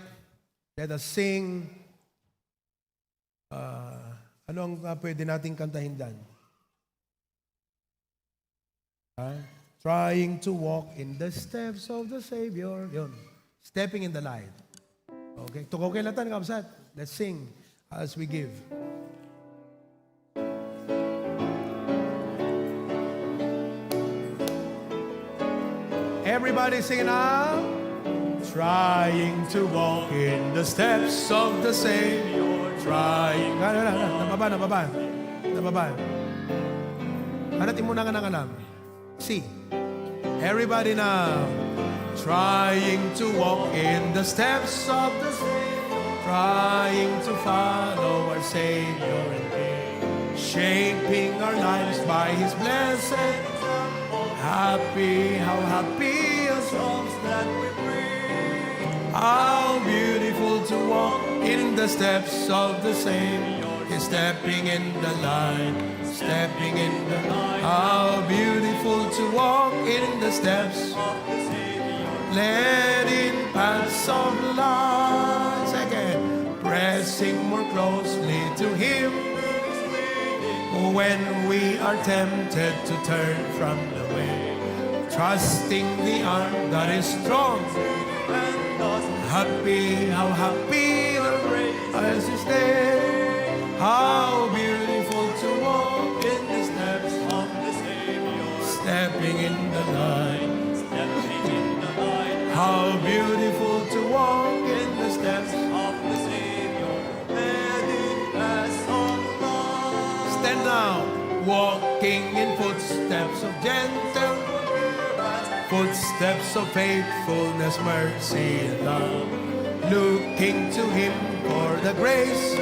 let us sing. Ah, ano ang, ah, pwede nating kantahin dyan? Ha? Trying to walk in the steps of the Savior. Yun. Stepping in the light. Okay. Tukaw kayo latan, kabsat. Let's sing as we give. Everybody sing it now. Trying to walk in the steps of the Savior. Trying. Nababa, nababa. Nababa. Ano ti muna nga nangalam? See. Everybody now. Trying to walk in the steps of the Savior. Trying to follow our Savior and King. Shaping our lives by His blessed. Happy, how happy us all that we bring. How beautiful to walk in the steps of the Savior. Stepping in the light, stepping in the light. How beautiful to walk in the steps. Leading paths of light. Second, pressing more closely to Him. When we are tempted to turn from the way, trusting the arm that is strong. Happy, how happy the brave as we stay. How beautiful to walk in the steps of the Savior. Stepping in the light. Stepping in the light. How beautiful to walk in the steps of the Savior. Stand now, walking in footsteps of gentle, footsteps of faithfulness, mercy, and love. Looking to Him for the grace.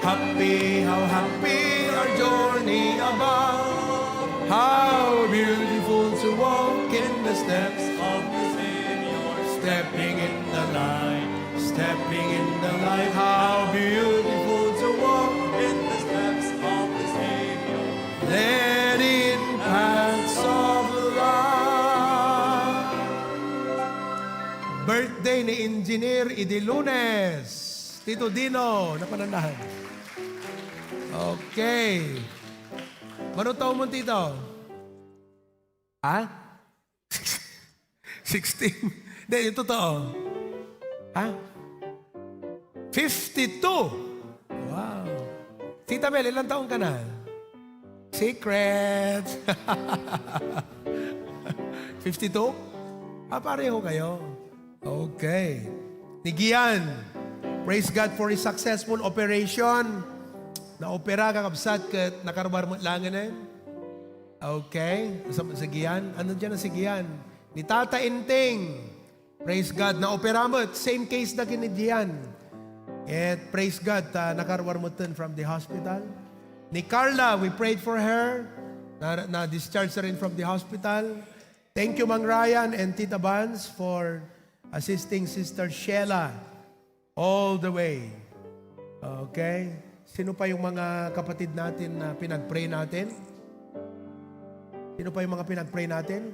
Happy, how happy our journey above. How beautiful to walk in the steps of the Savior. Stepping in the light, stepping in the light. How beautiful to walk in the steps of the Savior. Led in paths of light. Birthday ni Engineer idi Lunes. Tito Dino, napananahan. Okay. Mano taon mo, Tito? Ha? Sixteen? Hindi, yung totoo. Ha? Fifty-two. Wow. Tita Mel, ilang taon ka na? Secret. Fifty-two? Ah, pareho kayo. Okay. Ni Gian, praise God for his successful operation. Naopera, kakabsat, ket nakaruar met laeng, eh. Okay. Sa, si Gian. Ano dyan ang si Gian? Ni Tata Inting. Praise God. Naopera met. Same case na ken ni Gian. And praise God, ah, nakaruar met from the hospital. Ni Carla, we prayed for her. Na, na-discharge na rin from the hospital. Thank you, Mang Ryan and Tita Vance, for assisting Sister Sheila all the way. Okay? Sino pa yung mga kapatid natin na pinag-pray natin? Sino pa yung mga pinag-pray natin?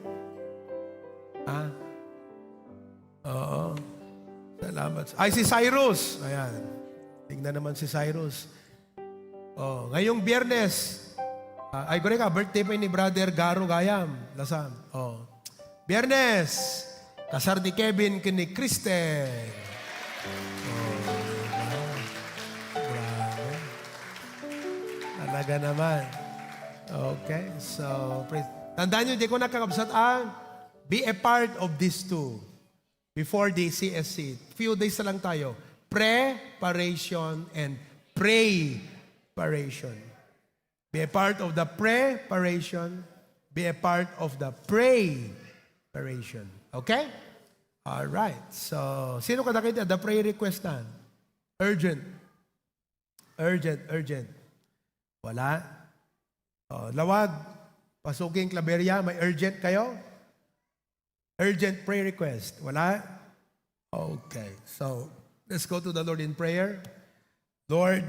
Ah? Oo. Salamat. Ay, si Cyrus. Ayan. Tingnan naman si Cyrus. Oh, ngayong Biyernes. Ah, ay, gure ka, birthday pa ni Brother Garo Gayam. Lasam. Oh. Biyernes, kasar ni Kevin ken ni Kristen. Oh, grabe. Talaga naman. Okay, so, praise. Tandaan nyo, di ko nakakabsat, ah, be a part of this too. Before the C S C, few days na lang tayo. Preparation and pray paration. Be a part of the preparation. Be a part of the pray paration. Okay? All right. So, sino kadagiti adda prayer request na? Urgent. Urgent, urgent. Wala? Oh, Lawag, Pasuking, Claveria, may urgent kayo? Urgent prayer request. Wala? Okay. So, let's go to the Lord in prayer. Lord,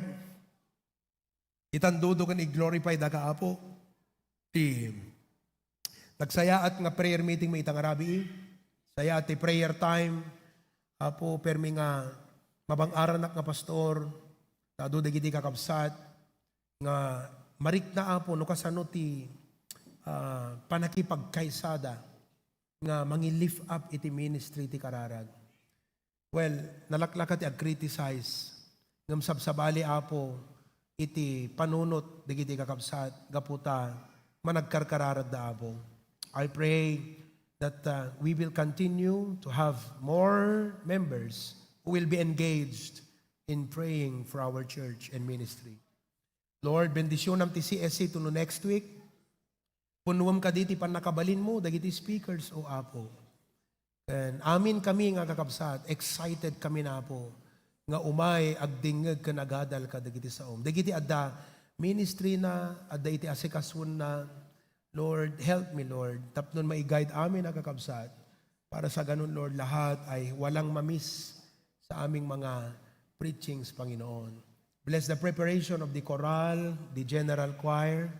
itandudo ken i-glorify daka, Apo. Ti nagsayaat nga prayer meeting mi ita nga rabii. Sayaat ti prayer time. Apo, permi nga mabang-aranak nga pastor. Ta adu dagiti kakabsat nga marikna, Apo, no kasano ti, ah, pannakipagkaysada nga mangi-lift up iti ministry ti kararag. Well, nalaklaka ti ag-criticize, ngem sabsabali, Apo, iti panunot dagiti kakabsat, gapu ta managkarkararagda, Apo. I pray that uh, we will continue to have more members who will be engaged in praying for our church and ministry. Lord, bendisyonam ti C S C to no next week. Punuem kadi ti pannakabalinmo dagiti speakers, O Apo. Ken amin kami nga kakabsat, excited kami, Apo, nga umay agdingngeg ken agadal kadagiti saom. Dagiti adda ministry na, adda iti asikasuenna, Lord, help me, Lord, tapno maiguide amin a kakabsat. Para sa ganun, Lord, lahat ay walang mamiss sa aming mga preachings, Panginoon. Bless the preparation of the chorale, the general choir,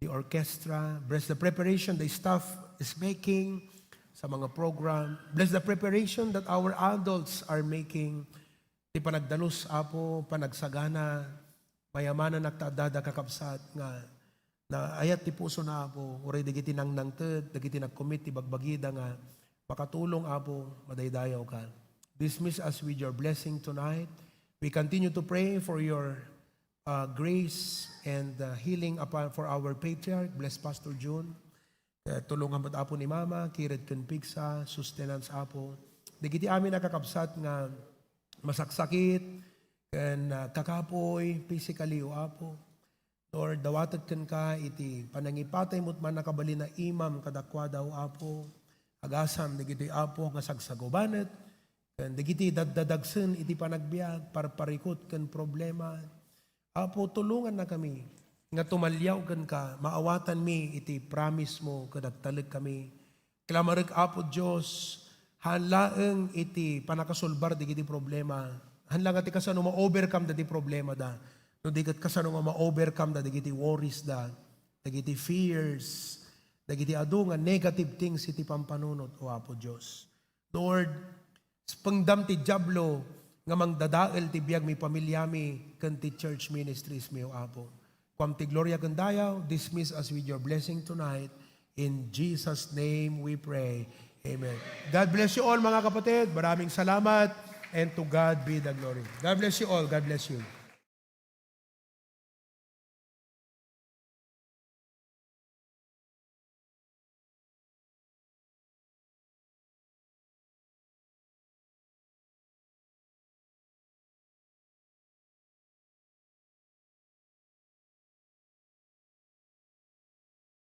the orchestra. Bless the preparation the staff is making sa mga program. Bless the preparation that our adults are making. Ti panagdalus, Apo, panagsagana, mayamanak ta adda kakabsat nga naayat ti pusona, Apo, uray dagiti nangnangted, dagiti nagkumit ti bagbagida nga makatulong, Apo, madaydayawka. Dismiss us with your blessing tonight. We continue to pray for your uh, grace and uh, healing upon for our patriarch. Bless Pastor Jun. Kaya tulongan met, Apo, ni Mama, kired ken pigsa, sustenance, Apo. Dagiti amin a kakabsat nga masaksakit ken uh, kakapoy physically, O Apo. Lord, dawatek kenka iti panangipatay met man a kabalin a imam kadakuada, O Apo. Agasam dagitoy, Apo, nga sagsagubanet ken dagiti daddadagsen iti panagbiag, parparikut ken problema. Apo, tulongannakami nga tumalliaw kenka, maawatanmi iti promise mo ket agtalek kami. Klamarek, Apo Dios, haan laeng iti pannakasolbar dagiti problema. Haan la nga ti kasano ma-overcome da ti problema da. No di ket kasano nga ma-overcome da dagiti worries da, dagiti fears, dagiti adu nga negative things iti pampanunot, O Apo Dios. Lord, pengdam ti Diablo nga mangdadael ti biag mi, pamiliami, ken ti church ministries mi, O Apo. Kuam ti gloria ken dayaw, dismiss us with your blessing tonight. In Jesus' name we pray. Amen. God bless you all, mga kapatid. Maraming salamat, and to God be the glory. God bless you all. God bless you.